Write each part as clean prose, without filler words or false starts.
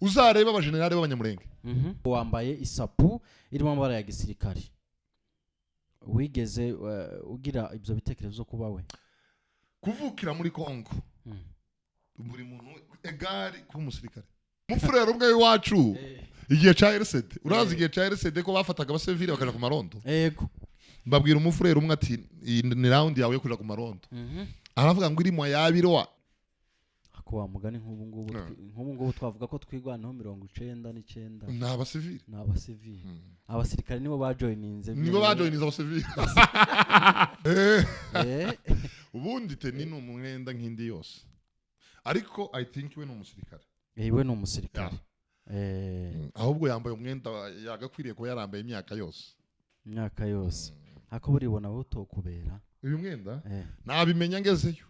Uzarebe abajenerali b'Abanyamurenge. Wambaye isapu irimo amabara ya gisirikare. Wigeze ugira ibyo bitekerezo byo kuba we? Kuvukira muri Kongo, buri muntu egari kuba umusirikare. Mufurero umwe w'iwacu, igihe ca RCD, urazi, igihe ca RCD ko bafataga abasivili bakaja ku marondo. Yego. Mbabwira umufurero umwe ati: "Iyi ni round yawe yo kuja ku marondo." Aravuga ngo irimo yabirwa. Ako wa mugani, nk'ubu ngubu nk'ubu ngubu twavuga ko twigwanaho 99 ni abasivili. Ni abasivili. Abasirikare nibo bajoyininze. Nibo bajoyiniza abasivili. Ubundi tenue ni umwenda nk'indi yose, ariko I think we ni umusirikare. We ni umusirikare. Ahubwo yambaye umwenda yagakwiriye kuba yarambaye imyaka yose. Imyaka yose. Ako buribona wowe utokubera. Uyu mwenda nabimenya ngezeyo.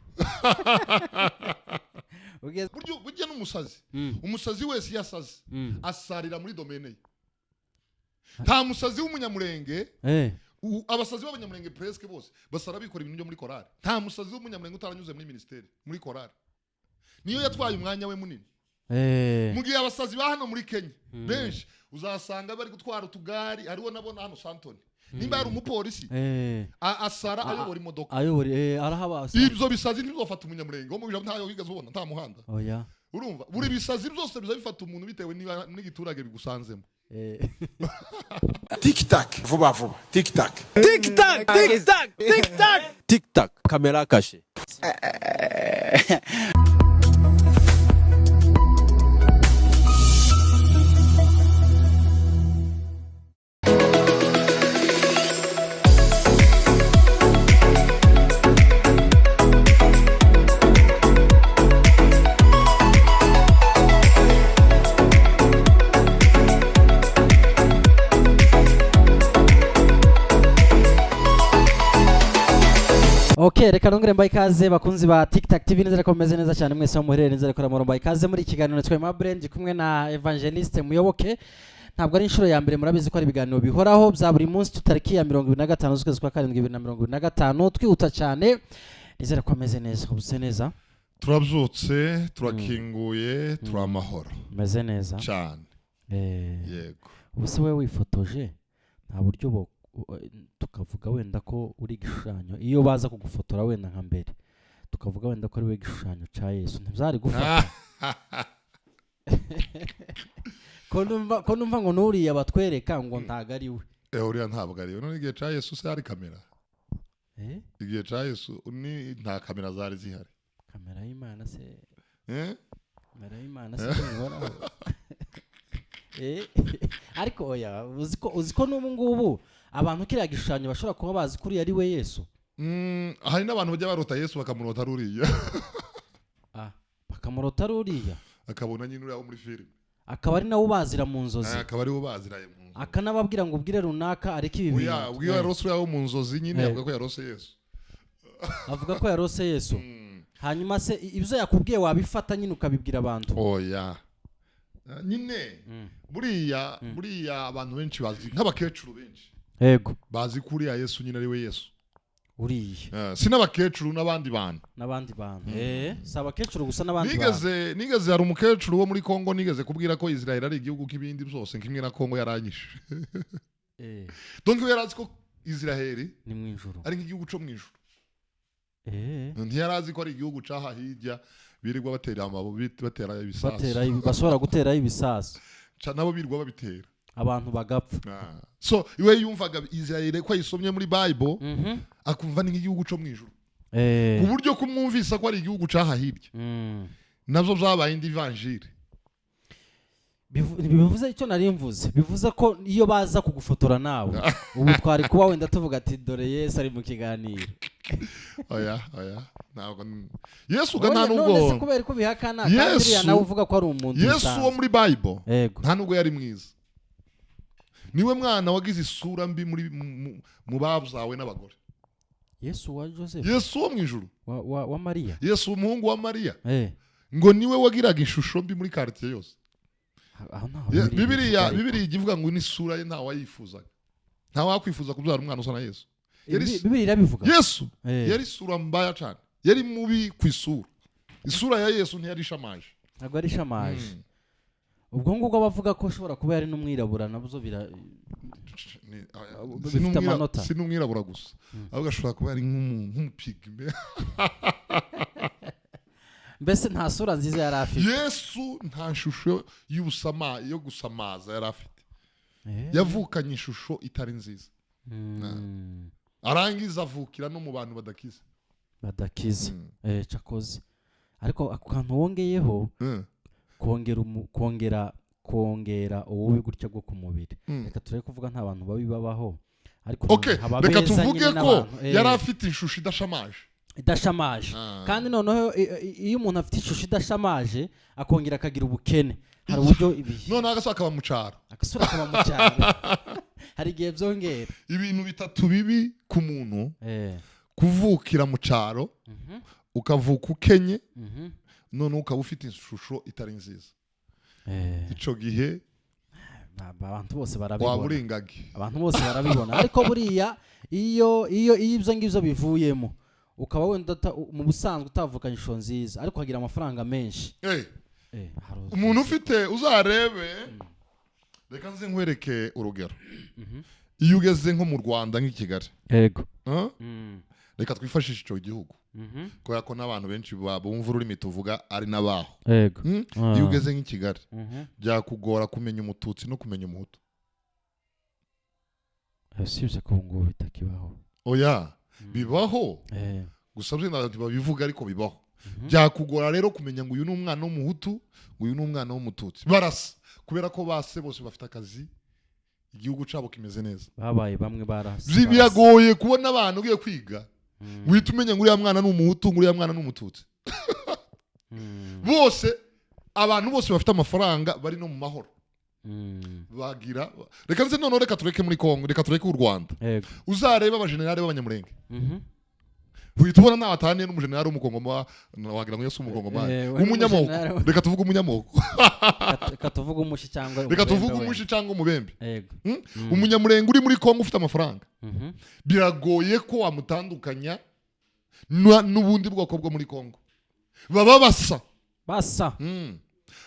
Burya n'umusazi, umusazi wese iyo asaze asarira muri domaine ye. Nta musazi w'Umunyamurenge, abasazi b'Abanyamurenge presque bose basara bikora ibintu byo muri korari. Nta musazi w'Umunyamurenge utaranyuze muri minisiteri, muri korari niyo yatwaye umwanya we munini. Mu gihe abasazi ba hano muri Kenya benshi uzasanga bari gutwara utugari. Hariho nabona hano Santoni, nimba yari umupolisi, asara ayobora imodoka. Ayobora, arahaba. Ibyo bisazi ntibizofata Umunyamurenge wo mu bijambo, ntayo wigeze ubona, nta muhanda. Oya. Urumva, buri bisazi byose biza bifata umuntu bitewe niba n'igiturage bigusanzemo. Tic tac, vuba vuba, tic tac. Tic tac, tic tac, tic tac. Tic tac, caméra cachée. Ok, reka nongere mbaye ikaze, bakunzi ba TikTok TV. Nizere ko mumeze neza cyane mwese aho muherereye. Nizere ko ramoro mbaye ikaze muri iki kiganiro. Nitwa Aimable, ndi kumwe na Evangeliste Muyoboke. Ntabwo ari inshuro ya mbere, murabizi ko ari ibiganiro bihoraho bya buri munsi. Tutariki ya 25 z'ukwezi kwa karindwi 2025. Twihuta cyane, nizere ko ameze neza. Ubuse neza? Turabyutse, turakinguye, turi amahoro. Umeze neza? Cyane. Yego. Ubuse wowe wifotoje, nta buryo tukavuga wenda ko uri igishushanyo? Iyo baza kugufotora wenda nka mbere, tukavuga wenda ko ari we igishushanyo cya Yesu, ntibyari gufata? Ko numva ngo nuriya batwereka ngo ntago ari we. Uriya ntabwo ari we. None igihe ca Yesu se hari kamera? Eh? Igihe ca Yesu ni nta kamera zari zihari. Kamera y'Imana se? Eh? Kamera y'Imana se ko ihoraho? Ariko oya, uzi ko n'ubu ngubu abantu kiriya gishushanyo bashobora kuba bazi ko uriya ari we Yesu. Hari n'abantu bajya barota Yesu bakamurota ari uriya. Ah, bakamurota ari uriya. Akabona nyine uriya wo muri filime. Akaba ari nawe ubazira mu nzozi. Akaba ariwe baziraye mu nzozi. Akanababwira ngo ubwire runaka areke ibi Oya, bintu. ubwo iyo yarose uriya wo mu nzozi nyine, avuga ko yarose Yesu. Avuga ko yarose Yesu. Hanyuma se ibyo yakubwiye wabifata nyine ukabibwira abantu? Oya. Nyine buriya buriya abantu benshi bazi, nk'abakecuru benshi bazi ko uriya Yesu nyine ari we Yesu. Uriya. Si n'abakecuru, n'abandi bantu. N'abandi bantu, si abakecuru gusa, n'abandi bantu. Nigeze, hari umukecuru wo muri Kongo nigeze kubwira ko Israel ari igihugu nk'ibindi byose, kimwe na Kongo, yaranyishe. Donc we yari azi ko Israel ni mu ijuru, ari nk'igihugu cyo mu ijuru. Ntiyari azi ko ari igihugu caha hirya birirwa batera amabuye, batera ibisasu. Batera bashobora guteraho ibisasu. Nabo birirwa babitera. Abantu bagapfa. Ah. So iwe yumvaga Israel ko ayisomye muri Bible, akumva ni nk'igihugu cyo mu ijuru, ku buryo kumwumvisa ko ari igihugu caha hirya navyo vyabaye indi vanjire. Bivuze icyo nari mvuze, bivuze ko iyo baza kugufotora nawe ubu twari kuba wenda tuvuga ati: "Dore Yesu ari mu kiganiro." Oya, oya, ntabwo Yesu ga nta None se nubwo kubera ko bihakana kandi uriya nawe uvuga ko ari umuntu Yesu wo bisanzwe. muri Bible nta nubwo yari mwiza. Niwe mwana wagize isura mbi muri mu babyawe n'abagore. Yesu wa Joseph? Yesu wo mu ijuru. Wa Mariya? Yesu umuhungu wa Mariya. Ngo niwe wagiraga ishusho mbi muri quartier yose. Aho ntaho Bibiliya Bibiliya ivuga ariko. Bibiliya ijya ivuga ngo n'isura ye ntawayifuzaga, ntawakwifuza kubyara umwana usa na Yesu. Bibiliya irabivuga? Yesu yari isura mbaya cyane, yari mubi ku isura. Isura ya Yesu ntiyari ishamaje. Ntabwo ari ishamaje. Ubwo ngubwo abavuga ko ushobora kuba yari n'umwirabura nabyo bira Si bifite amanota. Si n'umwirabura gusa, ahubwo ashobora kuba yari nk'umupigme. Mbese nta sura nziza yari afite. Yesu nta shusho y'ubusama yo gusamaza yari afite. Yavukanye ishusho itari nziza, arangiza avukira no mu bantu badakize. Badakize. Cakoze, ariko ako kantu wongeyeho, kongera ububi gutya bwo ku mubiri. Reka turebe kuvuga nta bantu babi babaho, ariko Okay, haba reka beza tuvuge nyine ko n'abantu, yari afite ishusho idashamaje. Idashamaje. Kandi noneho iyo umuntu afite ishusho idashamaje akongera akagira ubukene, hari uburyo ibi Noneho agasura akaba mu cyaro. Agasura akaba mu cyaro, hari igihe byongera. Ibintu bitatu bibi ku muntu: kuvukira mu cyaro, ukavuka ukenye, noneho ukaba ufite ishusho itari nziza. Ico gihe Abantu bose waba barabibona. uri ingagi. Abantu bose barabibona, ariko buriya iyo ibyo ngibyo bivuyemo, ukaba wenda mu busanzwe utavukanye ishusho nziza ariko ukagira amafaranga menshi, hari Umuntu ufite, uzarebe, reka nze nkwereke urugero. Iyo ugeze nko mu Rwanda, nk'i Kigali, huh? Reka twifashishe icyo gihugu kubera ko n'abantu benshi bumva ururimi tuvuga ari n'abaho. Iyo ugeze nk'i Kigali, byakugora kumenya Umututsi no kumenya Umuhutu. Usibye ko ubu ngubu bitakibaho. Oya, bibaho. Gusa byo ntabwo babivuga, ariko bibaho. Byakugora rero kumenya ngo uyu ni umwana w'Umuhutu, uyu ni umwana w'Umututsi. Barasa kubera ko base bose bafite akazi, igihugu cyabo kimeze neza. Babaye bamwe, barasa. Biragoye kubona abantu ugiye kwiga uhita umenya ngo uriya mwana ni Umuhutu, ngo uriya mwana ni Umututsi. Bose, abantu bose bafite amafaranga, bari no mu mahoro. Bagira, reka nze noneho, reka tureke muri Kongo, reka tureke u Rwanda. Uzarebe abajenerali b'Abanyamurenge, uhita ubona ntawe ataniye n'umujenerali w'Umukongomani, wagira ngo yose umukongomani We w'umunyamoko. n'umujenerali Reka tuvuge umunyamoko. Reka tuvuge Umushi cyangwa Reka Umubembe tuvuge wenda. Umushi cyangwa Umubembe. Umunyamurenge uri muri Kongo ufite amafaranga, biragoye ko wamutandukanya n'ubundi bwoko bwo muri Kongo. Baba basa. Basa.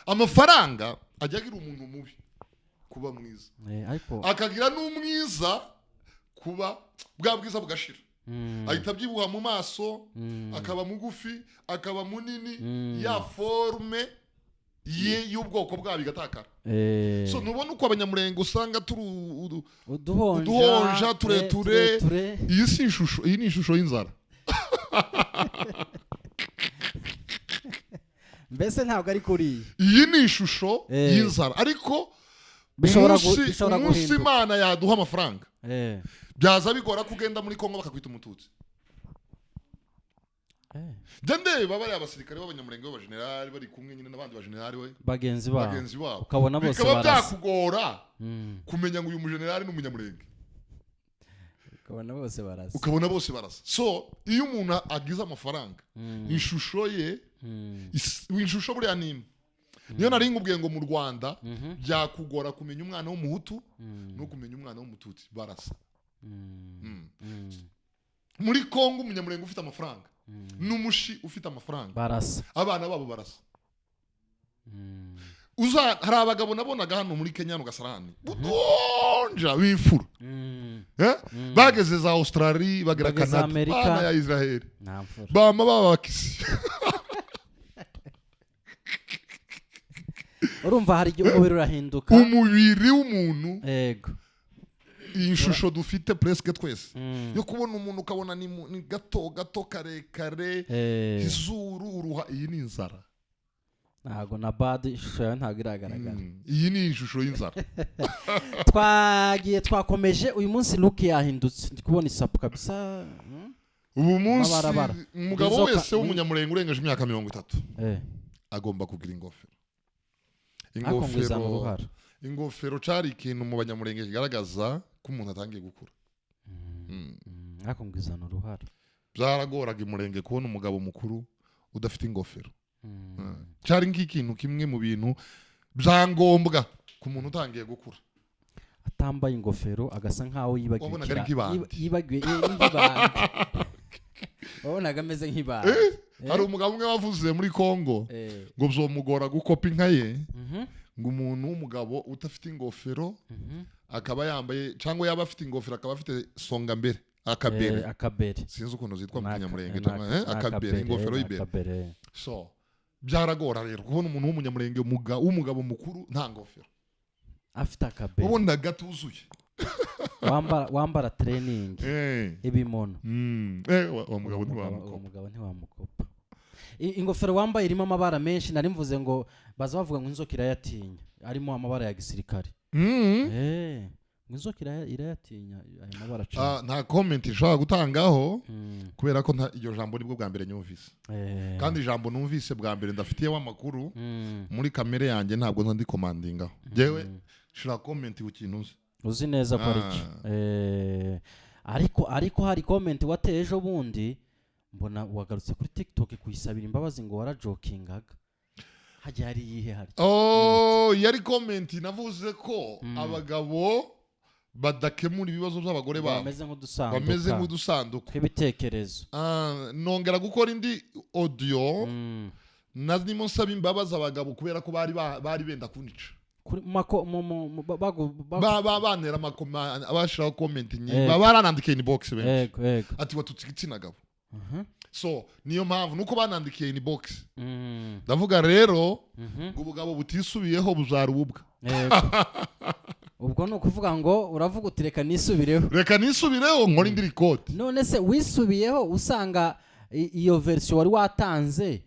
Amafaranga ajya agira umuntu mubi kuba mwiza, Ariko akagira n'umwiza kuba bwa bwiza bugashira, ahita abyibuha mu maso, akaba mugufi, akaba munini, ya forme ye y'ubwoko bwabo igatakara. So ntubona uko Abanyamurenge usanga turi uduhonja, uduhonja, tureture. Tureture. Iyi si ishusho, iyi ni ishusho y'inzara. Mbese ntabwo ari kuriya. Iyi ni ishusho y'inzara, ariko Bishobora bishobora umunsi guhinduka. Imana yaduha amafaranga, byaza bigora ko ugenda muri Kongo bakakwita Umututsi. Njya ndeba bariya abasirikare b'Abanyamurenge b'abajenerali bari kumwe nyine n'abandi bajenerali we Bagenzi babo, bagenzi babo, ukabona bose bikaba barasa. byakugora kumenya ngo uyu mujenerali ni Umunyamurenge. Ukabona bose barasa. Ukabona bose barasa. So iyo umuntu agize amafaranga, ishusho ye ishusho buriya ni imwe. Niyo nari nkubwiye ngo mu Rwanda byakugora kumenya umwana w'Umuhutu no kumenya umwana w'Umututsi, barasa. Muri Kongo, Umunyamurenge ufite amafaranga n'Umushi ufite amafaranga barasa. Abana babo barasa. Uza hari abagabo nabonaga hano muri Kenya, hano Gasarani, budonja b'imfura, Eh? Bageze za Australia, bagera Bageze Canada, Amerika. bana ya Israel, Nta mfura. bama babakisi. Urumva hari igihe umubiri urahinduka. Umubiri w'umuntu, iyi shusho dufite presque twese yo kubona umuntu, ukabona ni gato gato, karekare, izuru, uruha, iyi ni inzara. Ntabwo na bad ishusho yawe ntabwo iragaragara. Iyi ni ishusho y'inzara. Twagiye, twakomeje. Uyu munsi look yahindutse, ndi kubona isapu kabisa. Ubu munsi Amabarabara. umugabo wese w'Umunyamurenge urengeje imyaka 30 agomba kugira ingofero. Ariko ngo izana Ingofero, uruhara. ingofero cari ikintu mu Banyamurenge kigaragaza ko umuntu atangiye gukura. Ariko ngo izana uruhara. Byaragoraga imurenge kubona umugabo mukuru udafite ingofero. Cyari nk'ikintu kimwe mu bintu byangombwa ku muntu utangiye gukura. Atambaye ingofero agasa nkaho yibagiwe Wabonaga ari nk'ibandi. Yibagiwe, nk'ibandi, wabonaga ameze nk'ibandi. Hari umugabo umwe wavuze muri Kongo ngo byomugora gukopa inka ye. Ngo umuntu w'umugabo udafite ingofero, akaba yambaye, cyangwa yaba afite ingofero akaba afite songa mbere, akabere. Akabere. Sinzi ukuntu zitwa mu Ni Kinyamurenge. ni Cyangwa ni akabere, ingofero ni y'ibere. Akabere. So byaragora rero kubona umuntu w'umunyamurenge w'umugabo mukuru nta ngofero. Afite akabere. Wabonaga atuzuye. Wambara training, ibimono. Uwo mugabo Uwo ntiwamukopa. Mugabo ntiwamukopa. Ingofero wambaye irimo amabara menshi. Nari mvuze ngo baza bavuga ngo inzoka irayatinya, arimo amabara ya gisirikare. Ngo inzoka irayatinya ayo mabara cane. Ah, nta comment nshobora gutangaho kubera ko iryo jambo nibwo bwa mbere nyumvise. Kandi ijambo numvise bwa mbere ndafitiyeho amakuru. Muri kamere yanjye ntabwo nza ndikomandingaho jewe, shira comment ku kintu uzi. Uzi neza ko ari cyo. Ariko hari comment wateye ejo bundi, mbona wagarutse kuri TikTok kuyisabira imbabazi ngo warajokingaga. Hajya hari iyihe harya? Oh, yari comment navuze ko abagabo badakemura ibibazo by'abagore babo, bameze nk'udusanduka bameze nk'udusanduku tw'ibitekerezo. Ah, nongera gukora indi audio, narimo nsaba imbabazi abagabo kubera ko bari benda kunica. Kuri mako mu bagu Bantera amakoma, bashiraho comment nyinshi, baranandikiye inbox benshi, Yego yego. ati watutse igitsina gabo. So niyo mpamvu nuko banandikiye inbox, ndavuga rero ngo ubugabo butisubiyeho buzara ububwa. Yego. Ubwo ni ukuvuga ngo uravuga uti reka nisubireho. Reka nisubireho nkore indi record. None se wisubiyeho usanga iyo version wari watanze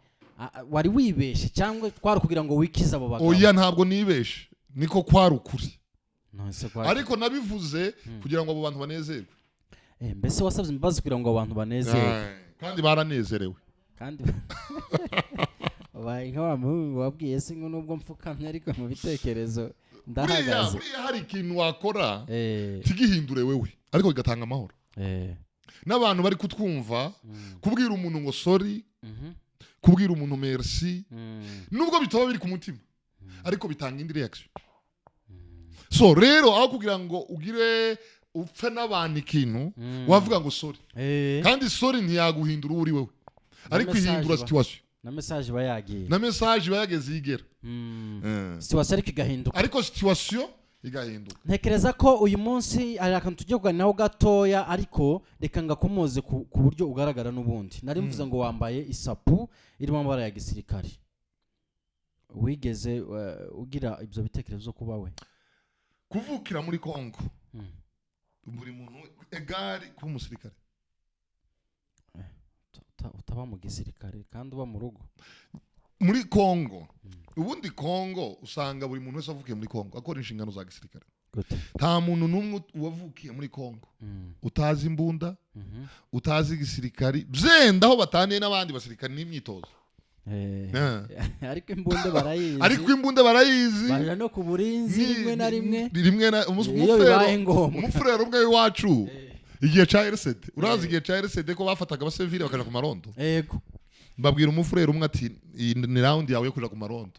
wari wibeshe, cyangwa twari kugira ngo wikize abo bagabo? Oya, ntabwo nibeshe, niko kwari ukuri. None se kwari Ariko nabivuze kugira ngo abo bantu banezerwe. Mbese wasabye imbabazi kugira ngo abantu banezerwe? Kandi baranezerewe. Kandi ubaye nka wa muhungu wabwiye se ngo nubwo mfukamye ariko mu bitekerezo ndahagaze. Buriya hari ikintu wakora ntigihindure wewe, ariko bigatanga amahoro n'abantu bari kutwumva. Kubwira umuntu ngo sorry, kubwira umuntu merci, nubwo bitaba biri ku mutima, ariko bitanga indi reaction. So rero aho kugira ngo ugire upfe n'abantu ikintu, wavuga ngo sorry. Kandi sorry ntiyaguhindura uwo uri wewe, ariko Message ihindura situation. Na message iba yagiye. Na message iba yageze igera. Situation ariko igahinduka. Ariko situation igahinduka. Ntekereza ko uyu munsi hari akantu tugiye kuganiraho gatoya, ariko reka ngakomoze ku buryo ugaragara. N'ubundi nari mvuze ngo wambaye isapu irimo amabara ya gisirikare. Wigeze ugira ibyo bitekerezo byo kuba we? Kuvukira muri Congo, buri muntu egari kuba umusirikare. Utaba mu gisirikare kandi uba mu rugo? Muri Congo, ubundi Congo usanga buri muntu wese wavukiye muri Congo akora inshingano za gisirikare. Gute? Nta muntu n'umwe wavukiye muri Congo utazi imbunda, utazi igisirikari, byenda aho bataniye n'abandi basirikari n'imyitozo. Ariko imbunda barayizi. Ariko imbunda barayizi. Baja no ku burinzi rimwe na rimwe. Rimwe na iyo bibaye ngombwa. Umufurero umwe w'iwacu igihe ca RCD, urazi igihe ca RCD ko bafataga abasivile bakaja ku marondo? Yego. Mbabwira umufurero umwe ati iyi ni round yawe yo kuja ku marondo.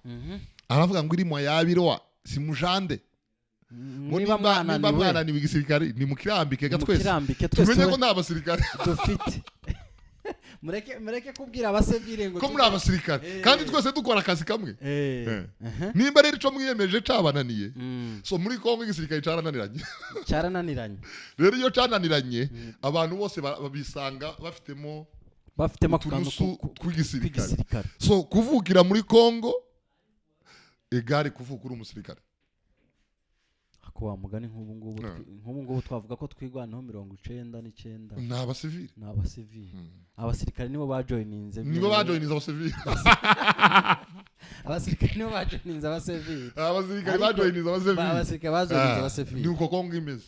Aravuga ngo irimo yabirwa simujande, ngo niba nimba nimba mwananiwe, mwananiwe igisirikare nimukirambike ga twese mukirambike twese tumenye ko nta basirikare dufite. Mureke kubwira abasivile ngo ko muri abasirikare kandi twese dukora akazi kamwe. Nimba rero ico mwiyemeje cabananiye. So muri Kongo igisirikare carananiranye. Cyarananiranye. Rero iyo cananiranye, abantu bose babisanga bafitemo bafitemo ako kantu utunusu tw'igisirikare. Tw'igisirikare. So kuvukira muri Kongo egare kuvuka uri umusirikare. Ako wa mugani nk'ubu ngubu nk'ubu ngubu twavuga ko twigwanaho 99 Ni abasivili. Ni abasivili. Abasirikare nibo bajoyininze. Nibo bajoyiniza abasivili. Abasirikare nibo bajoyininze abasivili. Abasirikare Ariko bajoyiniza abasivili. Abasirikare bajoyininze Ah, abasivili. Ni uko Kongo imeze.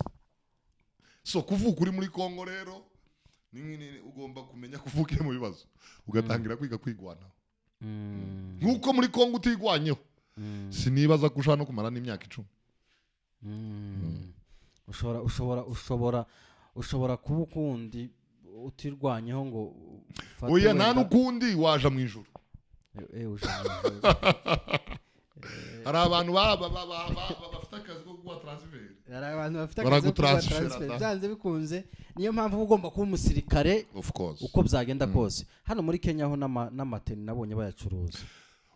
So kuvuka uri muri Kongo rero ugomba kumenya kuvukira mu bibazo, ugatangira kwiga kwigwanaho. Nk'uko muri Kongo utigwanyeho, sinibaza ko ushobora no kumara n'imyaka 10. Ushobora kuba ukundi utirwanyeho ngo ufate Oya, nta n'ukundi waja mu ijuru. Uje mu ijuru. Hari abantu bafite akazi ko kuguha transfer. Hari abantu bafite akazi ko kuba Baragutransfera transfer da. byanze bikunze. Niyo mpamvu uba ugomba kuba umusirikare Of course. uko byagenda kose. Hano muri Kenya ho n'amateni nabonye bayacuruza.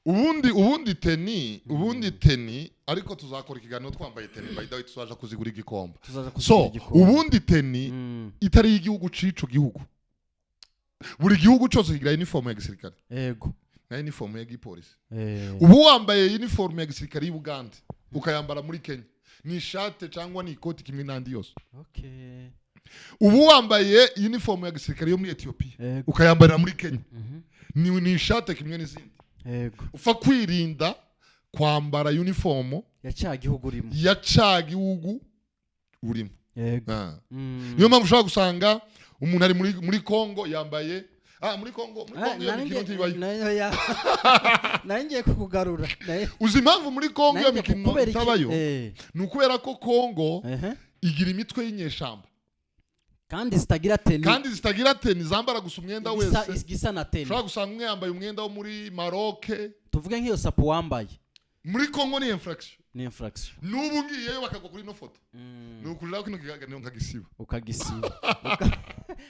Ubundi tenue, ariko tuzakora ikiganiro twambaye tenue. By the way, tuzaja kuzigura igikombe. Tuzaza So kuzigura igikombe. ubundi tenue itari y'igihugu c'ico gihugu, buri gihugu cyose kigira uniform ya gisirikare na uniform ya gipolisi. Ubu wambaye uniform ya gisirikare y'u Bugande ukayambara muri Kenya, ni ishate cyangwa ni ikoti kimwe n'andi yose. Ubu wambaye uniform ya gisirikare yo muri Ethiopia ukayambarira muri Kenya, ni ishate kimwe n'izindi. Upfa kwirinda kwambara uniform ya cya gihugu urimo. Ya ca gihugu urimo. Ah. Niyo mpamvu ushobora gusanga umuntu ari muri Congo yambaye, muri Congo, muri Congo iyo mikino ntibayo. Nari ngiye kukugarura. Uzi impamvu muri Congo iyo Nari ngiye mikino kubera iki? itabayo? Ni ukubera ko Congo igira imitwe y'inyeshamba Kandi zitagira tenue. Kandi zitagira tenue, zambara gusa umwenda wese. Igisa na tenue. Ushobora gusanga umwe yambaye umwenda wo muri Maroc. Tuvuge nk'iyo sapo wambaye. Muri Congo ni infraction. Ni infraction. N'ubu ngiyeyo bakagwa kuri ino foto, ni ukurira kino kiganiro nkagisiba. Ukagisiba,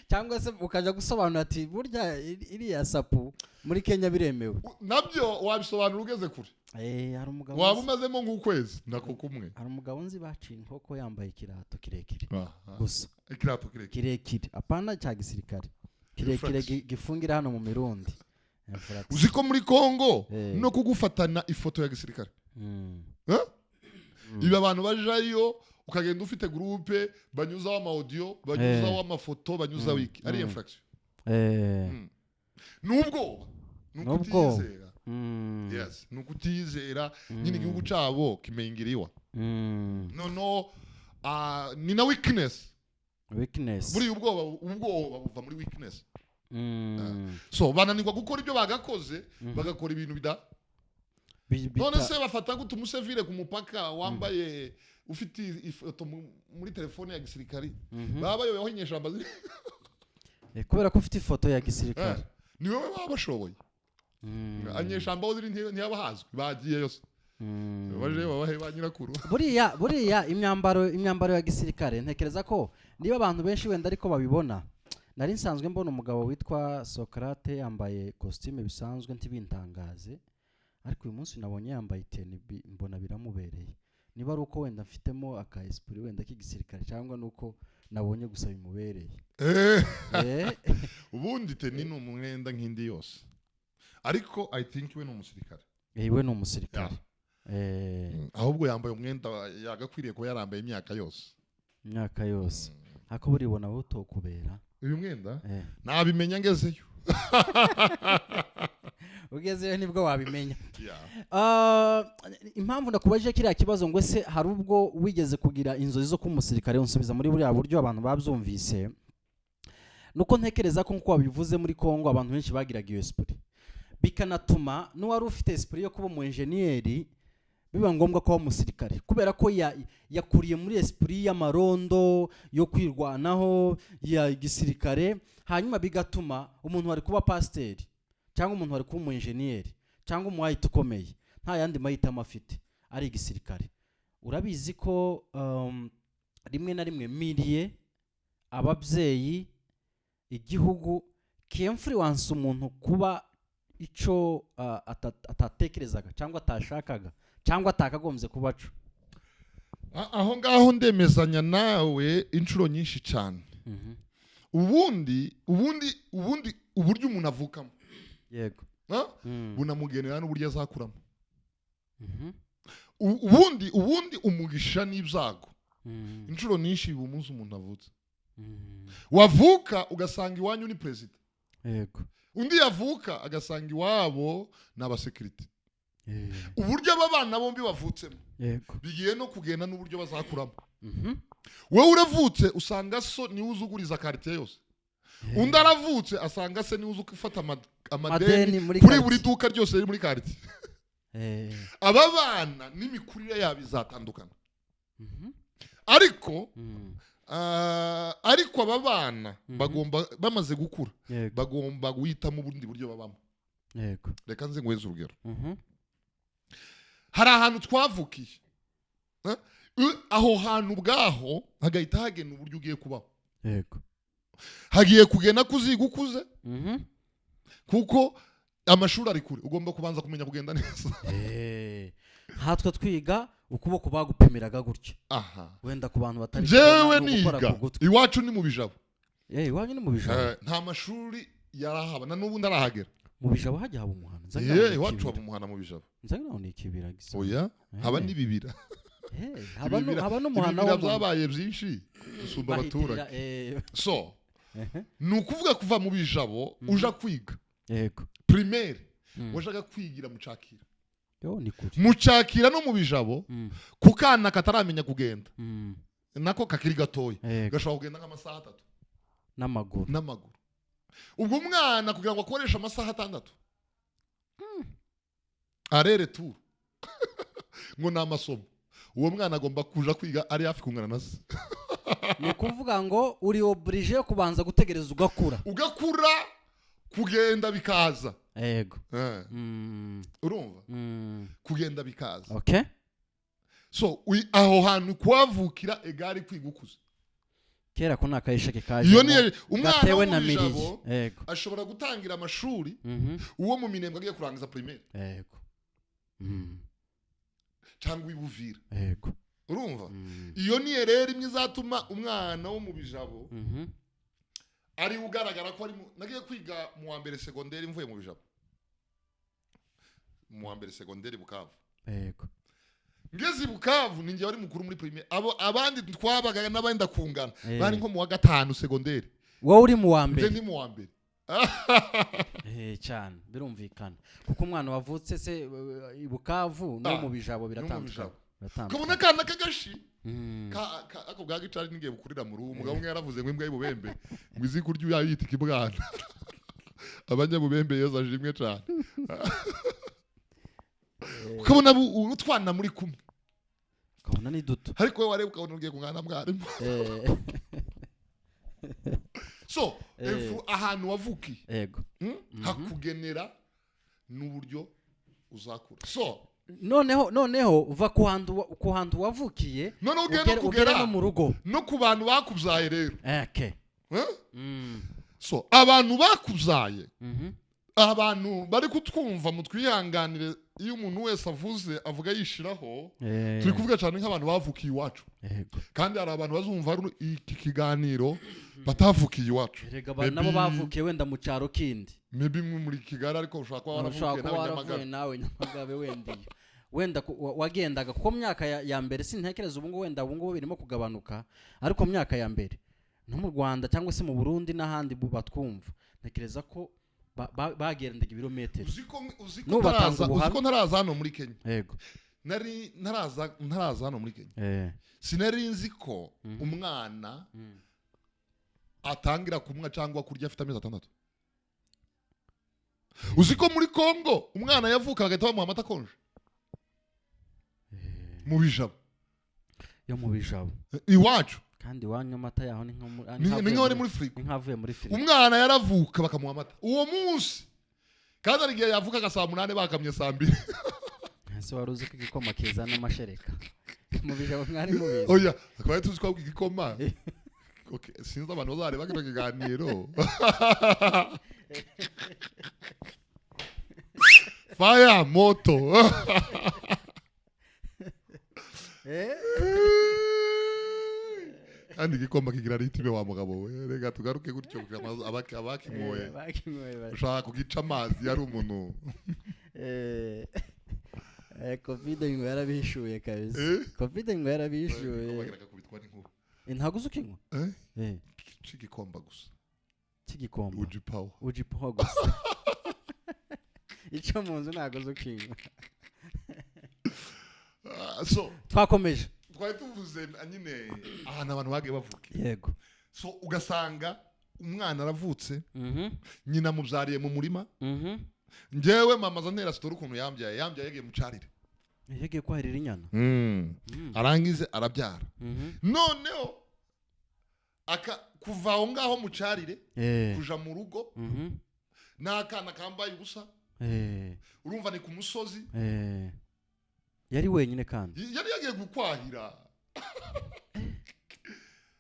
cyangwa se ukajya gusobanura ati burya iriya sapu muri Kenya biremewe. Nabyo wabisobanura ugeze kure. Hari umugabo Waba umazemo nk'ukwezi nako kumwe. Hari umugabo nzi baciye inkoko yambaye ikirato kirekire Aha. gusa. Ikirato kirekire. Kirekire, apana cya gisirikare, kirekire. Infraction. Gifungira hano mu mirundi. Infraction. Uzi ko muri Congo no kugufatana ifoto ya gisirikare, Eh? Ibi abantu bajayo, ukagenda ufite groupe, banyuzaho ama audio, banyuzaho amafoto, banyuzaho iki, ari infraction. Nubwo ni Nubwo. ukutiyizera. Yes, ni ukutiyizera nyine. Igihugu cyabo kimeingiriwa. No, ni na weakness. Weakness. Buriya ubwoba buva muri weakness. So bananirwa gukora ibyo bagakoze, bagakora ibintu bida None se bafata gute umusevire ku mupaka wambaye, ufite ifoto muri telefone ya gisirikari? Baba bayobeweho inyeshyamba ziri. Kubera ko ufite ifoto ya gisirikare. Ni wowe baba bashoboye. Inyeshyamba aho ziri ntiyaba hazwi, bagiye yose. Baje babahe ba nyirakuru. Buriya imyambaro ya gisirikare, ntekereza ko niba abantu benshi wenda ariko babibona, nari nsanzwe mbona umugabo witwa Socrate yambaye costume bisanzwe ntibintangaze, ariko uyu munsi nabonye yambaye tenue, mbona biramubereye. Niba ari uko wenda mfitemo aka esprit wenda k'igisirikare, cyangwa nuko nabonye gusa bimubereye. Ubundi tenue ni umwenda nk'indi yose, ariko I think we ni umusirikare. We ni umusirikare. Ahubwo yambaye umwenda yagakwiriye kuba yarambaye imyaka yose. Imyaka yose, ariko buribona wowe utokubera. Uyu mwenda nabimenya ngezeyo. Ugezeyo nibwo wabimenya. Yeah. Impamvu ndakubajije kiriya kibazo ngo ese hari ubwo wigeze kugira inzozi zo kuba umusirikare, unsubiza muri buriya buryo abantu babyumvise, nuko ntekereza ko nk'uko wabivuze, muri Congo abantu benshi bagiraga iyo esprit, bikanatuma n'uwari ufite esprit yo kuba umu enjeniyeri biba ngombwa ko aba umusirikare, kubera ko yakuriye muri esprit y'amarondo, yo kwirwanaho, ya gisirikare. Hanyuma bigatuma umuntu wari kuba pasiteri, cyangwa umuntu wari kuba umu enjeniyeri, cyangwa umu IT ukomeye, nta yandi mahitamo afite ari igisirikare. Urabizi ko rimwe na rimwe milieu, ababyeyi, igihugu ki-influence umuntu kuba icyo atatekerezaga cyangwa atashakaga cyangwa atakagombye kuba cyo. Aho ngaho ndemezanya nawe inshuro nyinshi cyane. Ubundi uburyo umuntu avukamo, ha? Bunamugenera n'uburyo azakuramo. Ubundi umugisha n'ibyago inshuro nyinshi biba umunsi umuntu avutse. Wavuka ugasanga iwanyu ni perezida, undi yavuka agasanga iwabo ni abasekirite. Uburyo aba bana bombi bavutsemo bigiye no kugenda n'uburyo bazakuramo. Wowe uravutse usanga so niwe uzuguriza quartier yose, undi aravutse asanga se niwe uzi ufata amadeni Madeni muri kuri buri quartier. duka ryose riri muri quartier. Aba bana n'imikurire yabo izatandukana, ariko ariko aba bana bagomba, bamaze gukura, bagomba guhitamo ubundi buryo babamo. Reka nze nguheze urugero. Hari ahantu twavukiye. Eh? Aho hantu ubwaho hagahita hagena uburyo ugiye kubaho. Hagiye kugena ko uziga ukuze, kuko Amashuri ari kure, ugomba kubanza kumenya kugenda neza. Nkatwe twiga, ukuboko bagupimiraga gutya. Aha. Wenda ku bantu batari Jewe kubona, ni ugukora niga ku gutwi. Iwacu ni mu Bijabo. Iwanyu ni mu Bijabo? Nta mashuri yarahaba, na n'ubu ndarahagera. Mu Bijabo hajya haba umuhana? Nza ngira Iwacu ikibira. haba umuhana mu Bijabo. Nza ngira ni ikibira gisa. Oya, haba n'ibibira. Haba haba n'umuhana Ibibira wo mu byabaye byinshi gusumba bahitirira, abaturage. So ni ukuvuga kuva mu Bijabo uja kwiga primaire, washaka kwigira mu Cakira. Yo, ni kure. Mu Cakira no mu Bijabo, ku kana kataramenya kugenda, nako kakiri gatoya, gashobora kugenda nk'amasaha 3 N'amaguru. N'amaguru. Ubwo umwana kugira ngo akoreshe amasaha 6 aller-retour ngo ni amasomo, uwo mwana agomba kuja kwiga ari hafi kungana na se. Ni ukuvuga ngo uri obligé yo kubanza gutegereza ugakura. Ugakura, kugenda bikaza. Urumva? Kugenda bikaza. So aho hantu kuhavukira egari kwiga ukuze. Kera ko ni akayisheke kaje Iyo ni umwana gatewe wo na mu mirire. Bijabo ashobora gutangira amashuri uwo mu Minembwe agiye kurangiza primaire cyangwa ibuvira. Urumva? Iyo ni rero imwe izatuma umwana wo mu Bijabo ari ugaragara ko ari nagiye kwiga mu wa mbere segonderi mvuye mu Bijabo, mu wa mbere segonderi Bukavu. Ngeze i Bukavu, ninjye wari mukuru muri primaire. Abo abandi twabaga n'abenda kungana bari nko mu wa gatanu segonderi. Wowe uri mu wa Nje mbere? Ndi mu wa mbere. Cyane, birumvikana, kuko umwana wavutse se i Bukavu no Ah, mu Bijabo no mu biratandukanye. Bijabo. Biratandukanye. Ukabona akana k'agashi ako bwa gicari n'igihe bukurira mu ruhu. Umugabo umwe yaravuze ngo imbwa y'ububembe ngo izi kurya uyayita ikibwana. Abanyabubembe, Yezu ashimwe cane. Ukabona utwana muri kumwe, Ukabona ni duto. Ariko wowe wareba ukabona ugiye kungana na mwarimu. So ahantu wavukiye, hakugenera n'uburyo uzakura. So Noneho uva ku hantu wavukiye, noneho ugenda ugere kugera no mu rugo. No ku bantu bakubyaye rero. Eh? So abantu bakubyaye, abantu bari kutwumva, mutwihanganire, iyo umuntu wese avuze avuga yishiraho. Turi kuvuga cyane nk'abantu bavukiye iwacu, kandi hari abantu bazumva iki kiganiro batavukiye iwacu. Erega nabo bavukiye wenda mu cyaro kindi. Maybe mwe muri Kigali, ariko ushobora kuba Ushobora waravukiye kuba nawe waravuye Nyamagabe. Nawe Nyamagabe wenda iyo wenda wagendaga, kuko mu myaka ya mbere, sintekereza ubu ngubu, wenda ubu ngubu birimo kugabanuka, ariko mu myaka ya mbere no mu Rwanda cyangwa se mu Burundi n'ahandi batwumva, ntekereza ko bagendaga ibirometero. Uzi ko N'ubu batanga uzi ubuhamya. ko ntaraza hano muri Kenya, nari ntaraza hano muri Kenya, sinari nzi ko umwana atangira kumwa cyangwa kurya afite amezi 6. Uzi ko muri Congo umwana yavuka bagahita bamuha amata akonje mu Bijabo? Yo mu Bijabo? Iwacu. Kandi iwanyu amata yaho ni nka Ni nk'aho ari muri firigo. Ni nk'avuye muri firigo. Umwana yaravuka bakamuha amata uwo munsi, kandi hari igihe yavukaga saa 8 bakamye saa 2. Ese wari uzi ko igikoma kizana amashereka mu Bijabo? Mwari mubizi? Oya, twari tuzi ko igikoma. Okay, sinzi abantu bazareba kino kiganiro. Fire moto. Kandi igikoma kigira rythme, wa mugabo we. Reka tugaruke gutyo kugira ngo abakinyoye Bakinyoye ushaka kugica amazi yari umuntu. Covid ngo yarabishuye kabisa. Eh? Covid ngo yarabishuye. Bagira gakubitwa n'inkuba. Ntabwo uzi ukinywa? Eh? C'igikomba gusa. Cy'igikomba. Uji power. Uji power gusa, icyo mu nzu ntabwo uzi ukinywa. Ah, so Twakomeje. Twari tuvuze nyine ahantu abantu bagiye bavuka. So ugasanga umwana aravutse, nyina amubyariye mu murima. Njyewe mama aza antera story ukuntu yambyaye. Yambyaye yagiye mu carire. Yagiye kwahirira inyana. Arangize arabyara. Noneho aka kuva aho ngaho mu carire kuja mu rugo n'akana kambaye ubusa. Urumva ni ku musozi. Yari wenyine kandi. Yari yagiye gukwahira,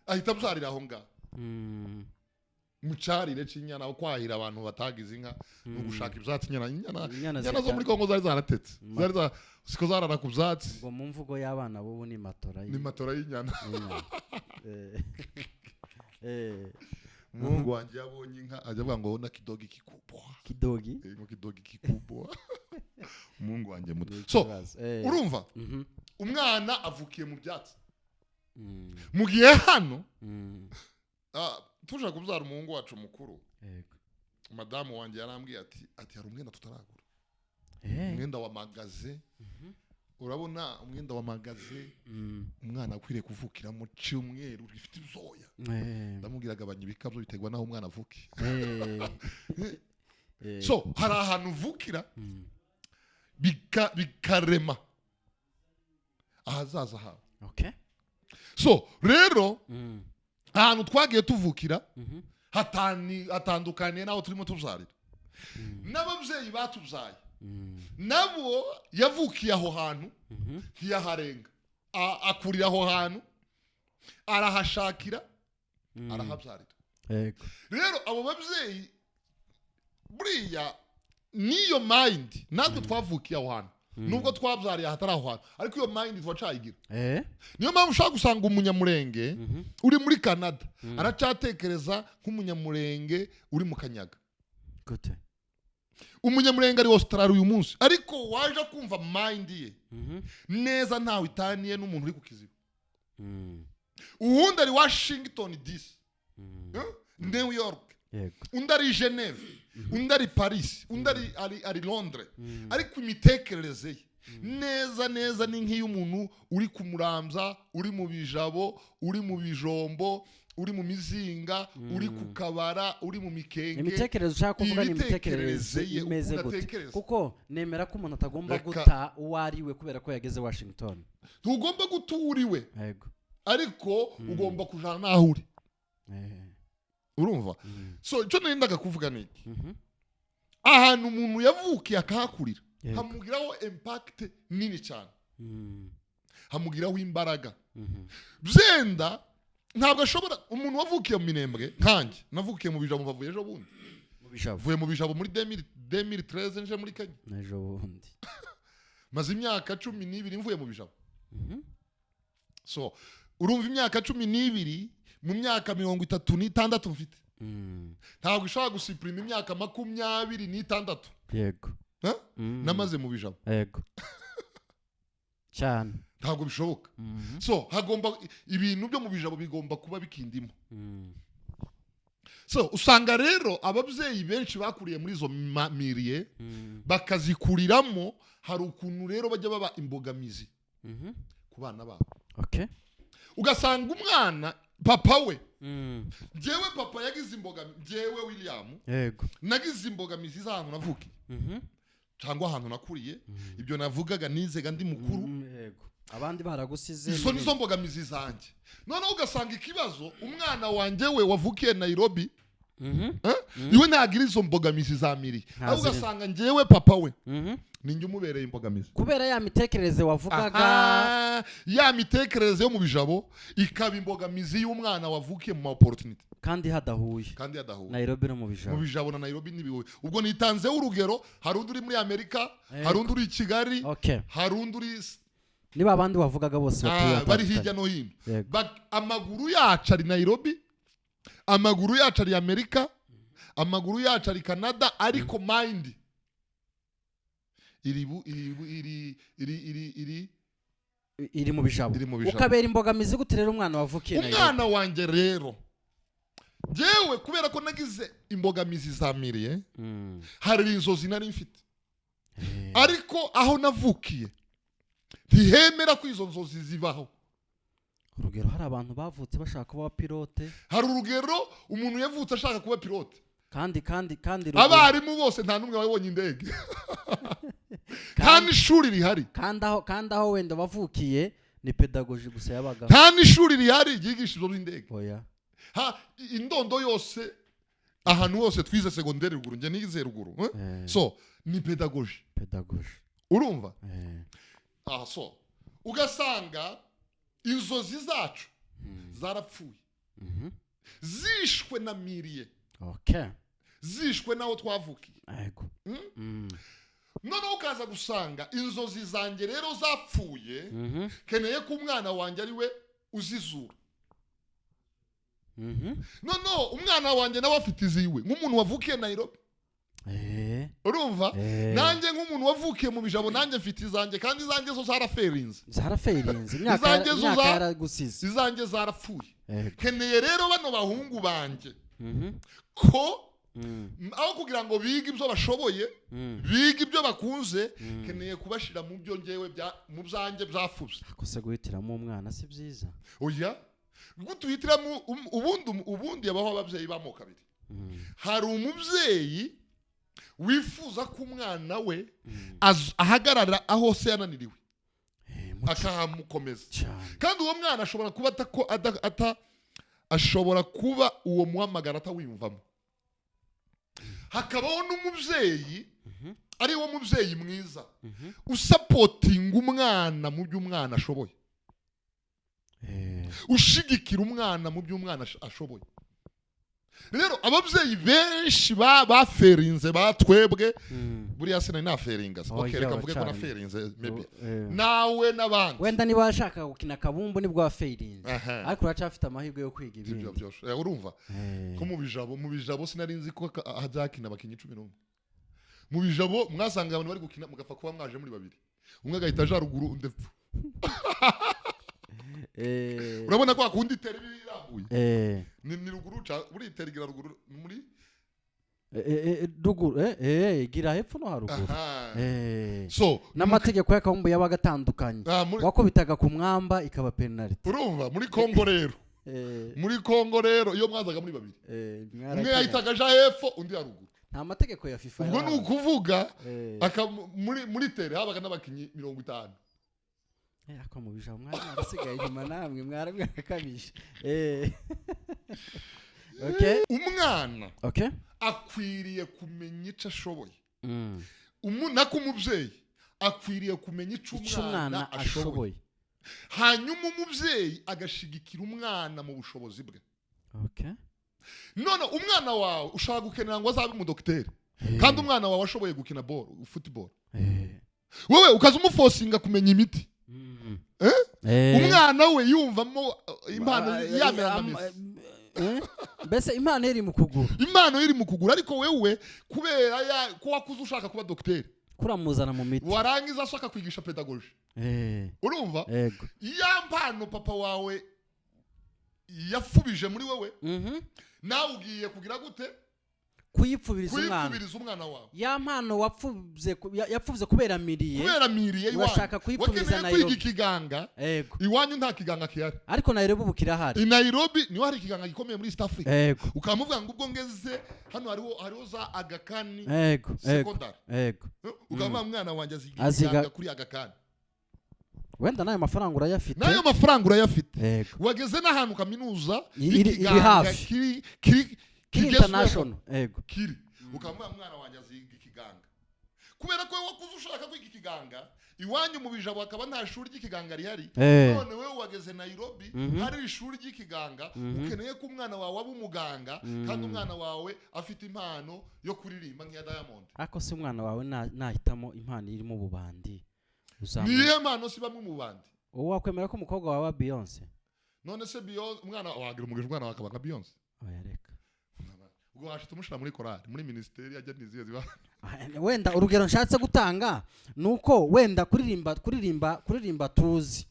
ahita abyarira aho ngaho. Mu carire c'inyana, aho kwahira abantu batagize inka ni ugushaka ivyatsi. Inyana Inyana inyana zo muri Kongo zari zaratetse, zari siko zarara ku vyatsi. Ngo mu mvugo y'abana b'ubu ni matora Ni matora y'inyana. Y'inyana. Umuhungu wanjye yabonye inka ajya avuga ngo na kidogi kikubwa. Kidogi. Ngo kidogi kikubwa, umuhungu wanjye muto. Ni So ikibazo. Urumva, umwana avukiye mu byatsi, mu gihe hano tushaka kubyara umuhungu wacu mukuru, madamu wanjye yarambwiye ati hari umwenda tutaragura, umwenda wa magasin. Urabona umwenda wa magasin, umwana akwiriye kuvukira mu cyumweru gifite ibyoya. Ndamubwira, agabanya ibikabyo, biterwa n'aho umwana avukiye. So hari ahantu uvukira bikarema ahazaza hawe. So rero ahantu twagiye tuvukira hatandukaniye n'aho turimo tubyarira. N'ababyeyi batubyaye nabo yavukiye aho hantu, ntiyaharenga. Akurira aho hantu, arahashakira, arahabyarira. Rero abo babyeyi buriya n'iyo mind, natwe twavukiye aho hantu, nubwo twabyariye ahatari aho hantu, ariko iyo mind turacayigira. Niyo mpamvu ushobora gusanga umunyamurenge uri muri Canada aracyatekereza nk'umunyamurenge uri mu Kanyaga. Gute? Umunyamurenge ari Australia uyu munsi, ariko waje kumva mind ye neza ntawe itaniye n'umuntu uri ku Kiziba. Uwundi ari Washington DC, New York, undi ari Geneve, undi ari Paris, undi ari Londres, ariko imitekerereze ye neza neza ni nk'iy'umuntu uri ku Muramza, uri mu Bijabo, uri mu Bijombo, uri mu Mizinga, uri ku Kabara, uri mu Mikenge. Imitekerereze ushaka kuvuga ni Imitekerereze imitekerereze ye, imeze ukuntu gute? atekereza. Kuko nemera ko umuntu atagomba guta uwo ari we kubera ko yageze Washington. Ntugomba guta uwo uri we, ariko ugomba kujana n'aho uri. Urumva? So icyo nendaga kuvuga ni iki: ahantu umuntu yavukiye akahakurira, hamugiraho impact nini cyane, hamugiraho imbaraga. Byenda ntabwo ashobora, umuntu wavukiye mu Minembwe nkanjye, navukiye mu Bijabo, mbavuye ejo bundi. Mu Bijabo. Mvuye mu Bijabo muri 2013, nje muri Kenya. N'ejo bundi. Maze imyaka 12 mvuye mu Bijabo. So urumva, imyaka 12 mu myaka 36 mfite, ntabwo ishobora gusupurima imyaka 26 Eh? Namaze mu Bijabo. Yego cyane. Ntabwo bishoboka. So hagomba ibintu byo mu Bijabo bigomba kuba bikindimo. So usanga rero ababyeyi benshi bakuriye muri izo milieu, bakazikuriramo, hari ukuntu rero bajya baba imbogamizi ku bana babo. Ugasanga umwana, papa we, njyewe papa yagize imbogamizi, njyewe William nagize imbogamizi z'ahantu navukiye cyangwa ahantu nakuriye, ibyo navugaga nizega ndi mukuru. Yego, abandi baragusize. Izo nizo mbogamizi zanjye. Noneho ugasanga ikibazo, umwana wanjye we wavukiye Nairobi, eh? Iwe ntagira izo mbogamizi za milieu, ahubwo Ntazirimo. ugasanga njyewe papa we ninjye umubereye imbogamizi. Kubera ya mitekerereze wavugaga. Aha, ya mitekerereze yo mu Bijabo ikaba imbogamizi y'umwana wavukiye mu ma opportunity. Kandi hadahuye. Kandi yadahuye. Nairobi no mu Mu Bijabo. Bijabo na Nairobi ntibihuye. Ubwo nitanzeho urugero, hari undi uri muri Amerika, hari undi uri i Kigali, hari undi uri Niba abandi wavugaga bose batuye bari hatandukanye. hirya no hino. Amaguru yacu ari Nairobi, amaguru yacu ari Amerika, amaguru yacu ari Canada, ariko mind iri bu- iri bu- iri iri iri iri Iri mu Bijabo. Iri mu Bijabo. Ukabera imbogamizi gute rero umwana wavukiye Nairobi? Umwana wanjye rero, njyewe kubera ko nagize imbogamizi za milieu, hari inzozi nari mfite, ariko aho navukiye ntihemera ko izo nzozi zibaho. Urugero, hari abantu bavutse bashaka kuba abapilote. Hari urugero, umuntu yavutse ashaka kuba pilote. Kandi Abarimu bose nta n'umwe wabonye indege, nta n'ishuri rihari. Kandi aho wenda wavukiye ni pedagogy gusa yabagaho. Nta n'ishuri rihari ryigisha ibyo by'indege. Oya. Ha, indondo yose, ahantu hose twize segonderi ruguru, njye nize ruguru, eh? So ni pedagogy. Pedagogy. Urumva? Aha, so ugasanga inzozi zacu zarapfuye, zishwe na milieu. Okay. Zishwe n'aho twavukiye. Yego. Noneho ukaza gusanga inzozi zanjye rero zapfuye, keneye ko umwana wanjye ari we uzizura. Noneho umwana wanjye nawe afite iziwe nk'umuntu wavukiye Nairobi. Urumva? Eh. Nanjye nk'umuntu wavukiye mu Bijabo, nanjye mfite izanjye, kandi izanjye zo zaraferinze. Zaraferinze imyaka. Izanjye zo Imyaka yaragusize. Izanjye zarapfuye. Yego. Keneye rero bano bahungu banjye ko aho kugira ngo bige ibyo bashoboye, bige ibyo bakunze, keneye kubashira mu byo ngewe mu byanjye byafubye. Ako se guhitiramo umwana si byiza? Oya, gutuhitiramo ubundi yabaho ababyeyi b'amoko abiri. Hari umubyeyi wifuza ko umwana we ahagarara aho se yananiriwe, akahamukomeza. Cyane. Kandi uwo mwana ashobora kuba atako ata ashobora kuba uwo muhamagara atawiyumvamo. Hakabaho n'umubyeyi ari wo mubyeyi mwiza, usupportinga umwana mu byo umwana ashoboye, ushigikira umwana mu byo umwana ashoboye. Rero ababyeyi benshi baferinze batwebwe, buriya sinari naferinga se? Oya, Okay, reka mvuge ko cyane. naferinze maybe, Eh. nawe n'abandi. Wenda niba washakaga gukina akabumbu nibwo waferinze, ariko uracyafite amahirwe yo kwiga Ibyo ibindi. byose. Urumva ko mu Bijabo sinari nzi ko hazakina abakinnyi 11. Mu Bijabo mwasanga abantu bari gukina, mugapfa kuba mwaje muri babiri, umwe agahita aja ruguru, undi epfo. Urabona ko akunda itera iba irambuye. Ni ruguru buriya itera igira ruguru muri Ruguru, gira hepfo no haruguru. Aha. So N'amategeko y'akabumbu yabaga atandukanye. Ah, Wakubitaga ku mwamba ikaba penalty. Urumva muri Kongo rero, muri Kongo rero iyo mwazaga muri babiri, umwe Mwarakina. yahitaga aja hepfo, undi haruguru. Nta mategeko ya FIFA Ubwo ni yabaga. ukuvuga muri tere habaga n'abakinnyi 50. Ako mu Bijabo mwari mwarasigaye inyuma namwe, mwari mwarakabije. Okay. Umwana akwiriye kumenya icyo ashoboye. Nako umubyeyi akwiriye kumenya icyo icyo umwana umwana ashoboye, ashoboye, hanyuma umubyeyi agashigikira umwana mu bushobozi bwe. None umwana wawe ushobora gukenera ngo azabe umudogiteri, kandi umwana wawe ashoboye gukina ball, football. Wowe ukaza umuforcinga kumenya imiti. Eh? Umwana we yumvamo impano yamera nka Messi. Mbese impano iri mu kuguru. Impano iri mu kugura, ariko wewe kubera ko wakuze ushaka kuba dogiteri, kuramuzana mu miti, warangiza ashaka kwigisha pedagogy. Urumva? Yego. Ya mpano papa wawe yafubije muri wewe, nawe ugiye kugira gute? Kuyipfubiriza umwana. Kuyipfubiriza umwana wawe. Ya mpano wapfubye yapfubye kubera milieu. Kubera milieu iwanyu. Urashaka kuyipfubiriza Wakeneye kwiga Nairobi. ikiganga, Yego. iwanyu nta kiganga kihari. Ariko Nairobi ubu kirahari. I Nairobi niho hari ikiganga gikomeye muri East Africa. Ukamuvuga ngo ubwo ngeze hano hariho za Aga Khan Yego. Yego. secondary, Yego. ukavuga umwana wanjye aziga Aziga- ikiganga kuri Aga Khan. Wenda n'ayo mafaranga urayafite. N'ayo mafaranga urayafite. Wageze n'ahantu kaminuza Iri y'ikiganga hafi. kiri Kiri kigezweho, international, yego. kiri, ukamuha umwana wanjye aziga ikiganga kubera ko wowe wakuze ushaka kwiga ikiganga, iwanyu mu Bijabo hakaba nta shuri ry'ikiganga rihari. None wowe wageze Nairobi, hari ishuri ry'ikiganga, ukeneye ko umwana wawe aba umuganga, kandi umwana wawe afite impano yo kuririmba nk'iya Diamond. Ariko se umwana wawe nahitamo impano irimo ububandi, uzamu Niyo mpano si bamwe mu bandi. Wowe wakwemera ko umukobwa wawe wa Beyonce? None se Beyonce, umwana wagira umugisha umwana wawe akaba nka Beyonce? Oya, reka. Ubwo washita umushira muri korali, muri minisiteri ajya niziye ziba. Ah, wenda urugero nshatse gutanga ni uko wenda kuririmba tuzi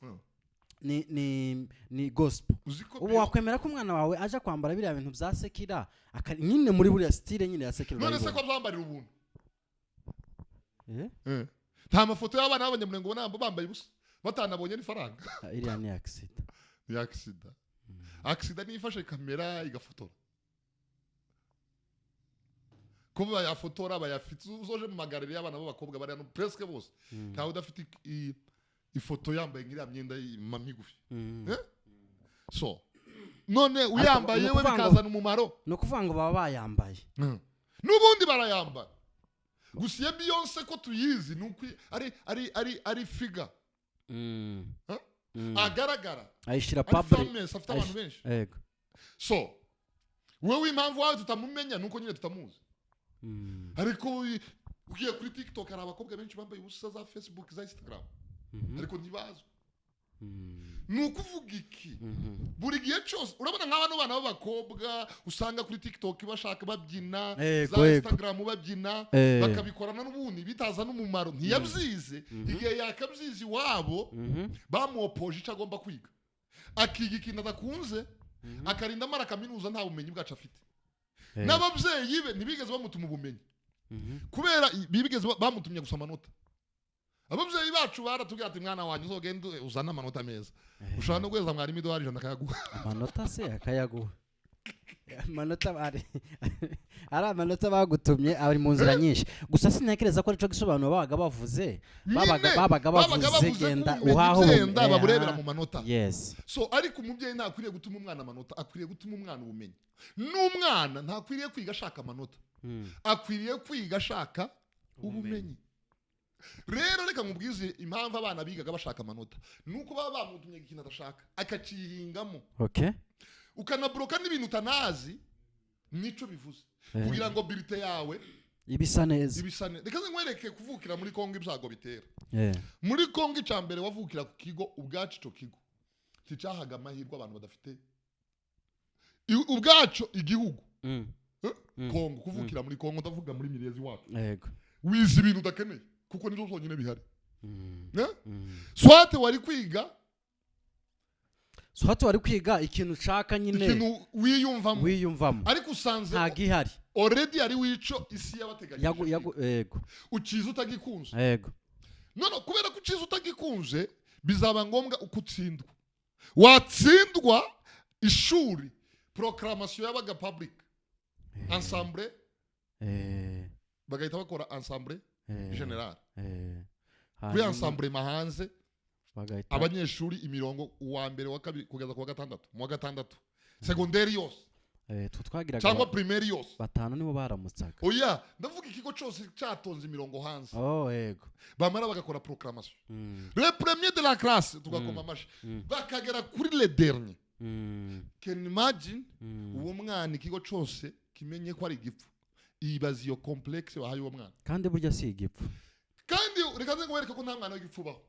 ni gospel. Uzi ko Ubu wakwemera ko umwana wawe aje kwambara biriya bintu bya secular, nyine muri buriya style nyine ya secular? None se ko Urayibona. byambarira ubuntu? Eh? Eh. Nta mafoto y'abana b'abanyamurenge ubona bambaye ubusa batanabonye n'ifaranga? Ah, iriya ni accident. Ni accident. Accident niyo ifashe kamera igafotora, ko bayafotora bayafite. Uzoje mu magarere y'abana b'abakobwa bari hano, presque bose ntawe udafite ifoto yambaye nk'iriya myenda migufi. Eh? So none uyambaye Ni we ukuvuga ngo- bikazana umumaro. Ni ukuvuga ngo baba bayambaye. N'ubundi barayambara. Gusa iyo Beyonce ko tuyizi ni uko ari figure. Huh? Agaragara Ayishyira ari public. famous, afite abantu benshi. Yego. So Wowe impamvu wawe tutamumenya nuko nyine tutamuzi. Ariko ugiye kuri TikTok, hari abakobwa benshi bambaye ubusa, za Facebook, za Instagram, ariko ntibazwi. Ni ukuvuga iki? Buri gihe cyose urabona nk'abano bana b'abakobwa usanga kuri TikTok bashaka babyina, za Instagram babyina, bakabikorana n'ubundi bitaza n'umumaro, ntiyabyize. Igihe yakabyize iwabo, bamuopoje icyo agomba kwiga, akiga ikintu adakunze, akarinda amara kaminuza nta bumenyi bwacu afite. N'ababyeyi be ntibigeze bamutuma ubumenyi, kubera bigeze bamutumye gusa amanota. Ababyeyi bacu baratubwira ati: "Mwana wanjye, uzogende uzane amanota meza." Ushobora no guheza mwarimu idolari 100 akayaguha. Amanota se akayaguha? Amanota ari amanota bagutumye ari mu nzira nyinshi, gusa sintekereza ko aricyo gisobanuro babaga bavuze. Babaga Nyine, babaga bavuze ko genda ubumenyi uhahe byenda baburebera aha. mu manota. So ariko umubyeyi ntakwiriye gutuma umwana amanota, akwiriye gutuma umwana ubumenyi. N'umwana ntakwiriye kwiga ashaka amanota, akwiriye kwiga ashaka ubumenyi. Rero reka nkubwize impamvu abana bigaga bashaka amanota: nuko baba bamutumye ikintu adashaka, akakihingamo. Ukanaboroka n'ibintu utanazi nico bivuze, kugira ngo bulletin yawe ibisa neza. Ibisa neza. Reka nkwereke kuvukira muri Kongo ibyago bitera. Muri Kongo, icya mbere, wavukira ku kigo ubwacu, icyo kigo nticyahaga amahirwe abantu badafite ubwaco igihugu. Eh? Kongo, kuvukira muri Kongo, ndavuga muri mirezi wacu, wize ibintu udakeneye kuko nibyo byonyine bihari. Eh? Soit wari kwiga Soit wari kwiga ikintu ushaka nyine, ikintu wiyumvamo, wiyumvamo, ariko usanze ntabwo ihari. Already ari wico isi yabateganyije. Yagu, yego. Ukiza utagikunze. None kubera ko ukiza utagikunze, bizaba ngombwa uko utsindwa. Watsindwa ishuri, proclamation yabaga public ensemble, bagahita bakora ensemble general. Kuri Hanyuma ensemble hanze, bagahita abanyeshuri imirongo, uwa mbere, wa kabiri, kugeza ku wa gatandatu, mu wa gatandatu segonderi yose, twe twagiraga cyangwa primaire yose. Batanu nibo baramutsaga. Oya, ndavuga ikigo cyose cyatonze imirongo hanze. Oh, yego. Bamara bagakora proclamation, le premier de la classe, tugakoma amashyi, bakagera kuri le dernier. Can imagine? Uwo mwana ikigo cyose kimenye ko ari igipfu. Ibaza iyo complexe wahaye uwo mwana. Kandi burya si igipfu. Kandi reka nze nkwereke ko nta mwana w'igipfu ubaho.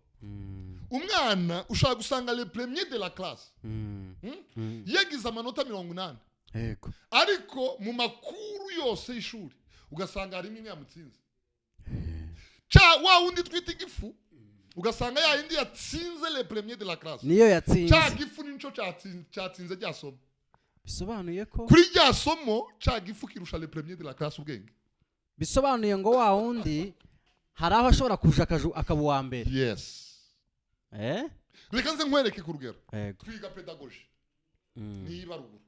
Umwana ushobora gusanga le premier de la classe, Yagize amanota 80, ariko mu makuru yose y'ishuri ugasanga harimo imwe yamutsinze. Ca wa wundi twita igifu, ugasanga ya yindi yatsinze le premier de la classe, Niyo yatsinze. Cya gifu nico cyatsinze rya somo. Bisobanuye ko Kuri rya somo, cya gifu kirusha le premier de la classe ubwenge. Bisobanuye ngo wa wundi hari aho ashobora kuja akaba uwa mbere. Yes. Eh. Reka nze nkwereke ku rugero. Twiga pédagogie, niba ruguru,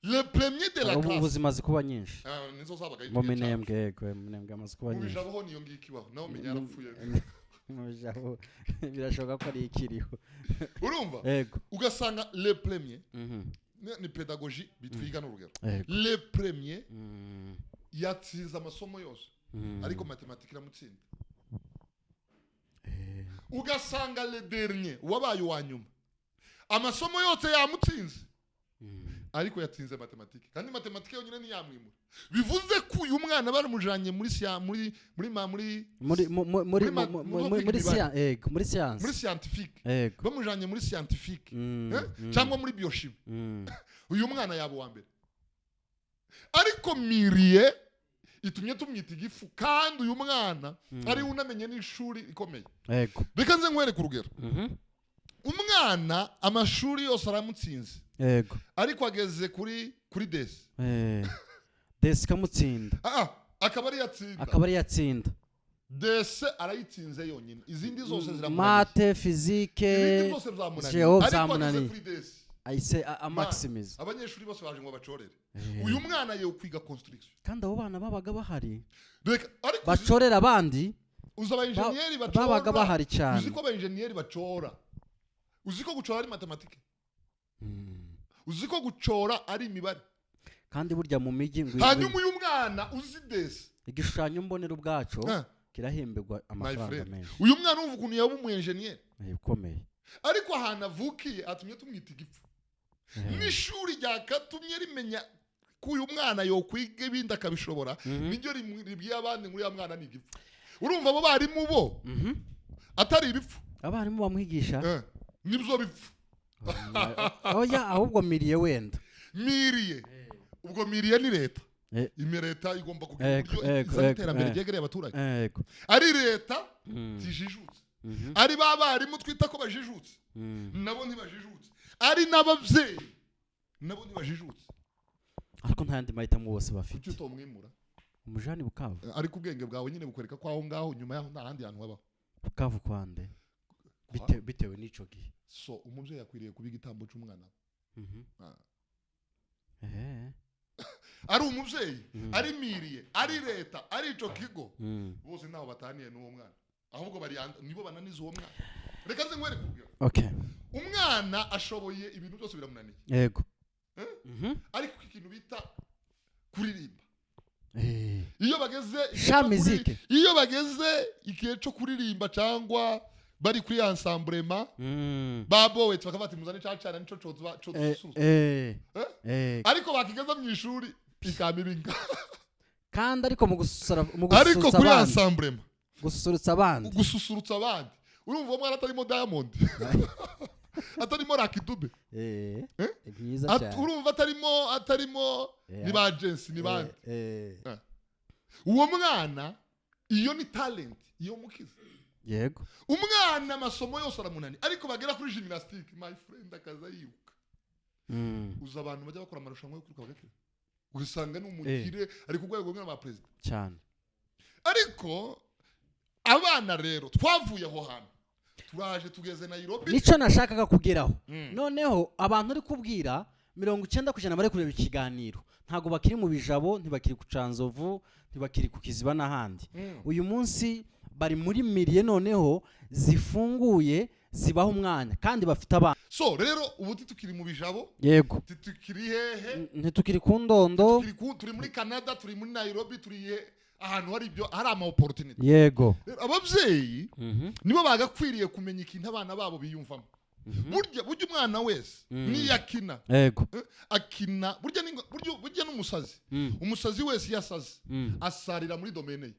le premier de la classe. Ubu zimaze kuba nyinshi. Ah, nizo zabaga Mu igihe cyacu. Minembwe, yego, mu Minembwe amaze kuba Mu nyinshi. Bijabo ho niyo ngiyo ikibaho, nawe menya yarapfuye. Mu Bijabo birashoboka ko ari ikiriho. Urumva, Yego. ugasanga le premier, ni pédagogie bitwiga n'urugero, le premier yatsinze amasomo yose, ariko mathématique iramutsinda. Ugasanga le dernier, wabaye uwa nyuma, amasomo yose yamutsinze, ariko yatsinze mathématique, kandi mathématique yonyine ntiyamwimura. Bivuze ko uyu mwana baramujanye muri muri muri muri muri muri muri muri kwiga muri imibare. Yego, muri Muri science. scientifique. Bamujanye muri scientifique, eh? Cyangwa muri biochimie, uyu mwana yaba uwa mbere, ariko milieu itumye tumwita igifu, kandi uyu mwana ari we unamenye n'ishuri rikomeye. Reka nze nkwereke urugero. Umwana amashuri yose aramutsinze, ariko ageze kuri desi. Desi ikamutsinda. Ah, ah, akaba ari yatsinda. Akaba ari yatsinda. Desi arayitsinze yonyine, izindi zose ziramunaniye. Maths, physique, Ibindi byose byamunaniye, géo ariko ageze byamunaniye. kuri desi, Ahise amaximiza. abanyeshuri bose baje ngo bacorere. Uyu mwana yewe kwiga construction. Kandi abo bana babaga bahari, Reka ariko bacorera abandi. Uzi abayenjeniyeri bacora? Babaga bahari cyane. Uzi ko abayenjeniyeri bacora? Uzi ko gucora ari mathématique? Uzi ko gucora ari imibare? Kandi burya mu mijyi ngo Hanyuma uyu mwana uzi desi, igishushanyo mbonera ubwaco Ah, kirahemberwa my amafaranga friend, menshi. uyu mwana wumva ukuntu yaba umu enjeniyeri, Ukomeye. ariko ahantu avukiye atumye tumwita igipfu. N'ishuri ryakatumye rimenya ko uyu mwana yokwiga ibindi akabishobora, niryo ribwiye abandi ngo uriya mwana ni igipfu. Urumva abo barimu bo atari ibipfu? Abarimu bamwigisha. Nibyo bipfu. Oya, ahubwo milieu wenda. Milieu, ubwo milieu ni leta. Imi leta igomba kugira uburyo izana iterambere ryegereye abaturage. Ari leta tijijutse, ari ba barimu twita ko bajijutse, nabo ntibajijutse, ari n'ababyeyi nabo ntibajijutse. Ariko nta yandi mahitamo bose Kuki bafite. utomwimura? Umujani Bukavu. Ariko ubwenge bwawe nyine bukwereka ko aho ngaho nyuma yaho nta handi hantu habaho. Bukavu kwande? Bitewe n'ico gihe. So umubyeyi akwiriye kuba igitambo cy'umwana we. Ah. Ari umubyeyi, ari milieu, ari leta, ari ico kigo, bose ntaho bataniye n'uwo mwana, ahubwo bari nibo bananiza uwo mwana. Reka nze nkwereke urugero. Umwana ashoboye ibintu byose, biramunaniye. Eh? Ariko ikintu bita kuririmba, iyo bageze igihe Sha cyo muzike. Iyo bageze igihe cyo kuririmba cyangwa bari kuri ensemblement, babowetse bakavuga ati muzane ca cana nico cozuba cozusuza. Eh? Ariko bakigeza mu ishuri ikama ibinga. Kandi ariko mu gususura, mu Ariko gususurutsa kuri abandi, ensemblement, gususurutsa abandi, gususurutsa abandi, urumva uwo mwana atarimo Diamond, atarimo Lucky Dube? Eh? Byiza cyane. Urumva atarimo ni ba Jensi, ni bande? Uwo mwana iyo ni talent iyo mukiza. Umwana amasomo yose aramunani, ariko bagera kuri gymnastique, my friend, akaza yiruka. Uza abantu bajya bakora amarushanwa yo kwiruka bagakira, ugasanga ni umukire, ari ku rwego rumwe na perezida. Cyane. Ariko abana rero twavuye aho hantu, turaje tugeze Nairobi. Nico nashakaga kugeraho. Noneho abantu uri kubwira, 90% bari kureba ikiganiro, ntabwo bakiri mu Bijabo, ntibakiri ku Canzovu, ntibakiri ku Kiziba n'ahandi. Uyu munsi bari muri milieu noneho zifunguye, zibaha umwanya kandi bafite abana. So rero ubu titukiri mu Bijabo, titukiri hehe? Ntitukiri ku Ndondo. Turi muri Canada, turi muri Nairobi, turi ahantu hari ibyo, hari ama opportunity. Rero ababyeyi nibo bagakwiriye kumenya ikintu abana babo biyumvamo. Burya umwana wese niyo akina, akina burya burya n'umusazi. Umusazi wese iyo asaze asarira muri domaine ye.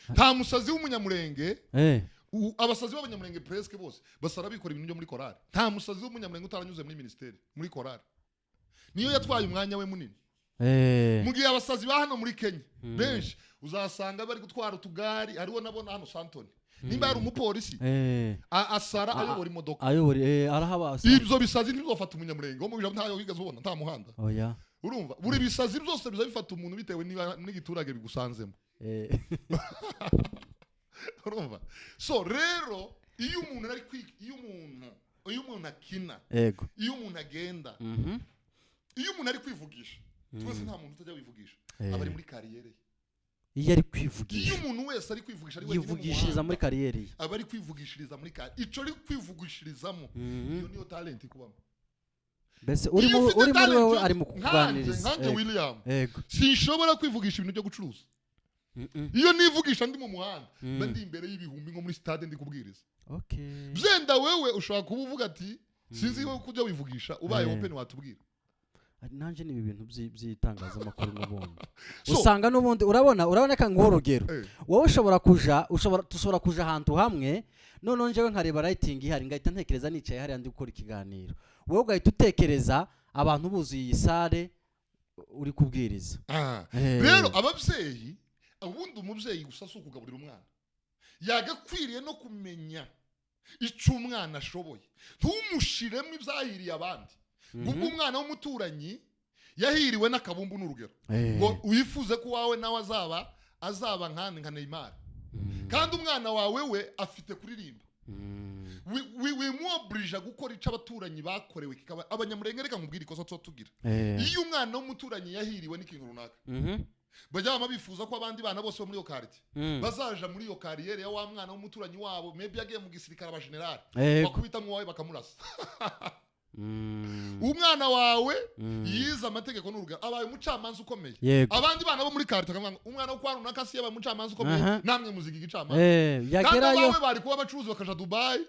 Nta musazi w'umunyamurenge, abasazi b'abanyamurenge presque bose basara bikora ibintu byo muri korali. Nta musazi w'umunyamurenge utaranyuze muri minisiteri, muri korali niyo yatwaye umwanya we munini. Mu gihe abasazi ba hano muri Kenya benshi uzasanga bari gutwara utugari. Hariho nabona hano Santoni, nimba yari umupolisi, asara ayobora imodoka. Ayobora, arahaba. Ibyo bisazi ntibizofata umunyamurenge wo mu Bijabo, ntayo wigeze ubona, nta muhanda. Oya. Urumva buri bisazi byose biza bifata umuntu bitewe niba n'igiturage bigusanzemo. Urumva, so rero iyo umuntu ari kwiga, iyo umuntu akina, iyo umuntu agenda, iyo umuntu ari kwivugisha, twese nta muntu utajya wivugisha, aba ari muri carrière ye. Iyo ari Iyo kwivugisha, umuntu wese ari kwivugisha ari wenyine mu yivugishiriza muhanda, muri carrière ye. Aba ari kwivugishiriza muri carrière. Ico ari kwivugishirizamo, iyo niyo talent ikubamo. Mbese uri Iyo ufite uri muri talent wowe, ari mu kukuganiriza. nkanjye William, sinshobora kwivugisha ibintu byo gucuruza. Iyo nivugisha ndi mu muhanda, mba ndi imbere y'ibihumbi nko muri stade ndi kubwiriza. Byenda wewe ushobora kuba uvuga ati sinzi ko kujya wivugisha ubaye open watubwira. Nanjye ni ibi bintu by'itangazamakuru n'ubundi. So, Usanga n'ubundi urabona reka nguhe urugero. Wowe ushobora kuja, ushobora dushobora kuja ahantu hamwe, noneho njyewe nkareba lighting ihari, ngahita ntekereza nicaye hariya ndi gukora ikiganiro, wowe ugahita utekereza abantu buzuye iyi salle uri kubwiriza. Rero ababyeyi, ubundi umubyeyi gusa si ukugaburira umwana, yagakwiriye no kumenya icyo umwana ashoboye, ntumushiremo ibyahiriye abandi. Ubwo umwana w'umuturanyi yahiriwe n'akabumbu n'urugero, ngo wifuze ko uwawe nawe azaba nkandi nka Neymar, kandi umwana wawe we afite kuririmba. Wimwoburija gukora icyo abaturanyi bakorewe kikaba abanyamurenge. Reka nkubwire ikosa tuba tugira. Iyo umwana w'umuturanyi yahiriwe n'ikintu runaka, bajya bama bifuza ko abandi bana bose bo muri iyo quartier bazaja muri iyo carrière ya wa mwana w'umuturanyi wabo. Maybe yagiye mu gisirikare aba general, bakubita uwawe bakamurasa. Umwana wawe yize amategeko n'urugero, abaye umucamanza ukomeye, abandi bana bo muri quartier bakavuga ngo umwana wo kwa runaka si yabaye umucamanza ukomeye, namwe muziga igicamanza. Kandi yagerayo abawe bari kuba abacuruzi bakaja Dubai.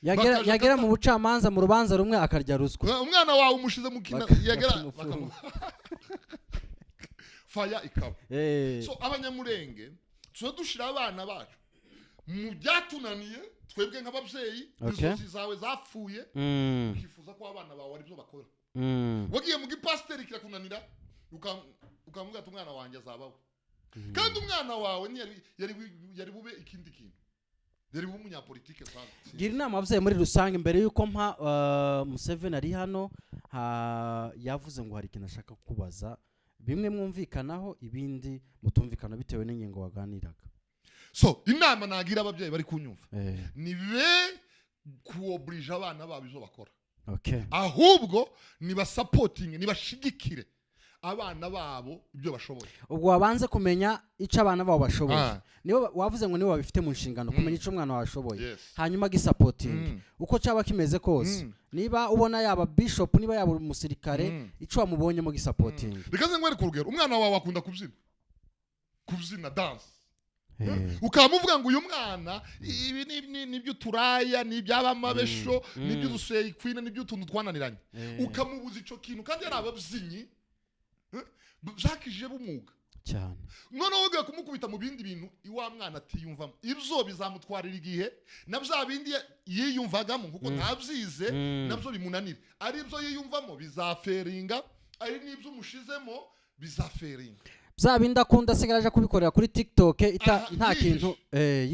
Yagera Bakaja yagera mu bucamanza, mu rubanza rumwe, akarya ruswa. Umwana wawe umushize mu kina, yagera bakamufunga. Faya ikaba. So Abanyamurenge tuba dushira abana bacu mu byatunaniye twebwe nk'ababyeyi. Inzozi zawe zapfuye, ukifuza ko abana bawe aribyo bakora. Wagiye mu gipasiteri kirakunanira, ukamubwira ati: "Umwana wanjye azabaho." Kandi umwana wawe ntiyari yari bube ikindi kintu, yari bube umunyapolitike sana. Gira inama ababyeyi muri rusange mbere y'uko mpa Museveni ari hano, yavuze ngo hari ikintu ashaka kubaza, bimwe mwumvikanaho, ibindi mutumvikana bitewe n'ingingo waganiraga. So inama nagira ababyeyi bari kunyumva, ni be kuoburija abana babo izo bakora, ahubwo nibasapotinge, nibashigikire abana babo ibyo bashoboye. Ubwo wabanze kumenya icyo abana babo bashoboye. Nibo wavuze ngo nibo babifite mu nshingano kumenya icyo umwana wawe ashoboye, hanyuma gisapotinge uko cyaba kimeze kose. Niba ubona yaba bishop, niba yaba umusirikare, icyo wamubonyemo gisapotinge. Reka nze nkwereke urugero. Umwana wawe akunda kubyina dance, ukaba muvuga ngo uyu mwana ibi ni iby'uturaya, ni iby'abamabesho, ni iby'uduseyi kwina, ni iby'utuntu twananiranye, ukamubuza ico kintu kandi yari ababyinnyi, byakijije b'umwuga. Cyane. Noneho ugiye kumukubita mu bindi bintu iwa mwana atiyumvamo, ibyo bizamutwarira igihe, na bya bindi yiyumvagamo kuko ntabyize, nabyo bimunanira. Ari ibyo yiyumvamo bizaferinga, ari n'ibyo umushizemo bizaferinga. Bya bindi akunda asigaye aje kubikorera kuri TikTok ita Aha, nta yihishe. kintu,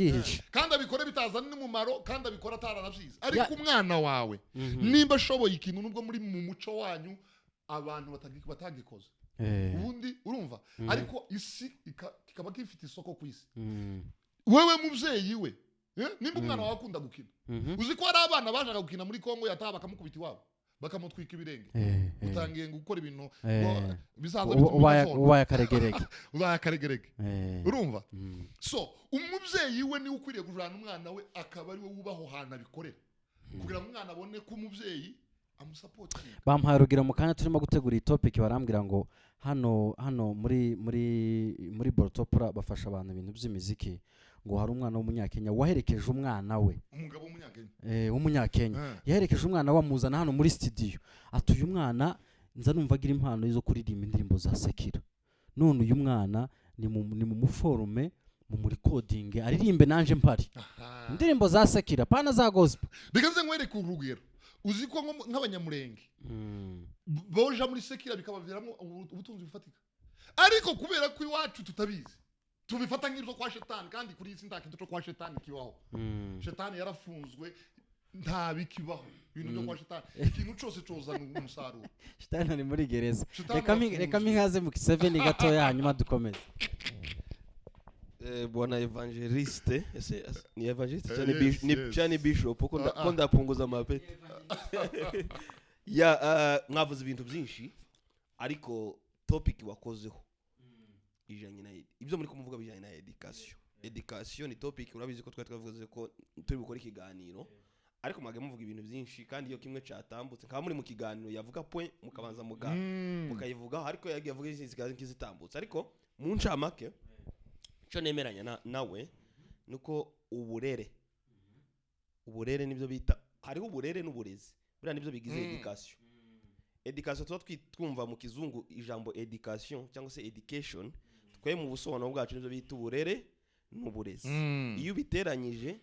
yihishe. Kandi abikore bitazana n'umumaro, kandi abikora ataranabyize. Ariko umwana wawe nimba ashoboye ikintu, nubwo muri mu muco wanyu abantu batagikoze, ubundi urumva, ariko isi kikaba gifite isoko ku isi, wewe mubyeyi we, nimba umwana wawe akunda gukina, uzi ko hari abana bashaka gukina muri Kongo, yataha bakamukubita iwabo, bakamutwika ibirenge, utangiye gukora ibintu ngo bizaza bituma udazona. Ubaye akaregerege. Ubaye akaregerege. Urumva? So umubyeyi we niwe ukwiriye kujana umwana we, akaba ari we wubaho ahantu abikorera, kugira ngo umwana abone ko umubyeyi amusapotinga. Bampaye urugero mu kanya turimo gutegura iyi topic, barambwira ngo hano muri Borotopura bafasha abantu ibintu by'imiziki, ngo hari umwana w'Umunyakenya waherekeje umwana we. Umugabo w'Umunyakenya? W'Umunyakenya. Yaherekeje umwana we, amuzana hano muri studio, ati: "Uyu mwana nza numva agira impano zo kuririmba indirimbo za secular. None uyu mwana ni mu muforume, mu murikodinge, aririmbe nanje mpari." Aha. Indirimbo za secular, pana za gospel. Reka nze nkwereke urugero. Uzi ko nk'Abanyamurenge boja muri secular bikabaviramo ubutunzi bufatika, ariko kubera ko iwacu tutabizi, tubifata nk'ibyo kwa shetani, kandi kuri iyi si nta kintu cyo kwa shetani kibaho. Shetani yarafunzwe, nta bikibaho ibintu byo kwa shetani. Ikintu cyose cozana umusaruro. Shitani ari muri gereza. Shitani Reka arafunzwe. mpinkaze mu Museveni gatoya, hanyuma dukomeze. Bwana evangeliste, ese ni evangeliste cyane? Yes, ni yes. cyane bishop ko Ah, ah. ko ndapunguza amapeti ya. Mwavuze ibintu byinshi, ariko topic wakozeho ijanye na ibyo muri kumuvuga bijanye na education. Education ni topic, urabizi ko twari twavuze ko turi bukore ikiganiro, ariko mwage muvuga ibintu byinshi, kandi iyo kimwe cyatambutse nkaba muri mu kiganiro yavuga point, mukabanza mukayivugaho, ariko yagiye avuga izindi zikaza nk'izitambutse. Ariko mu ncamake, icyo nemeranya nawe nuko uburere nibyo bita, hariho uburere n'uburezi, buriya nibyo bigize education. Education tuba twumva mu kizungu ijambo education cyangwa se education, twe mu busobanuro bwacu nibyo bita uburere n'uburezi. Iyo ubiteranyije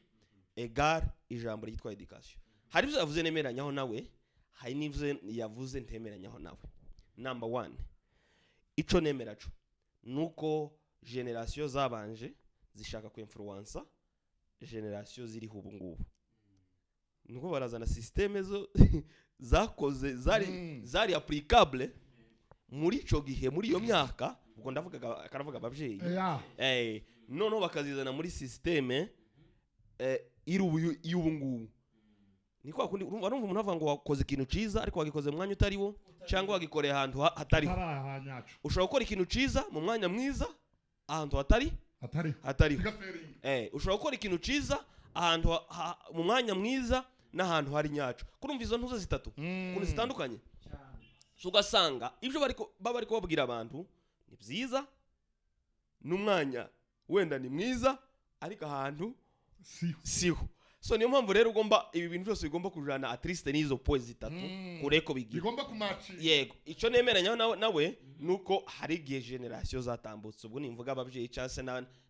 egal ijambo ryitwa education. Hari ibyo yavuze nemeranyaho nawe, hari n'ibyo yavuze ntemeranyaho nawe. Number one, ico nemera co nuko generation zabanje zishaka kwinfluensa generation ziriho ubu ngubu, nuko barazana système zo zakoze zari zari applicable muri ico gihe, muri iyo myaka, ubwo ndavuga akaravuga ababyeyi. Noneho bakazizana muri système iri ubu y'ubu ngubu. Ni kwa kundi urumva umuntu avuga ngo wakoze ikintu ciza, ariko wagikoze mu mwanya utari wo, cyangwa wagikoreye ahantu hatariho. Atari ahanyacu. Ushobora gukora ikintu ciza mu mwanya mwiza, ahantu hatari atari hatariho. Gaferingi. Ushobora gukora ikintu ciza ahantu mu mwanya mwiza n'ahantu hari nyaco. Kurumva izo ntuzo zitatu ukuntu zitandukanye. So ugasanga ibyo baba bari kubabwira abantu ni byiza, n'umwanya wenda ni mwiza, ariko ahantu siho. Siho. So niyo mpamvu rero ugomba, ibi bintu byose bigomba kujana at least n'izo points zitatu kureko bigira. Bigomba kumatchinga. Yego, icyo nemeranya nawe nuko hari igihe generation zatambutse. Ubwo nimvuga ababyeyi cyangwa se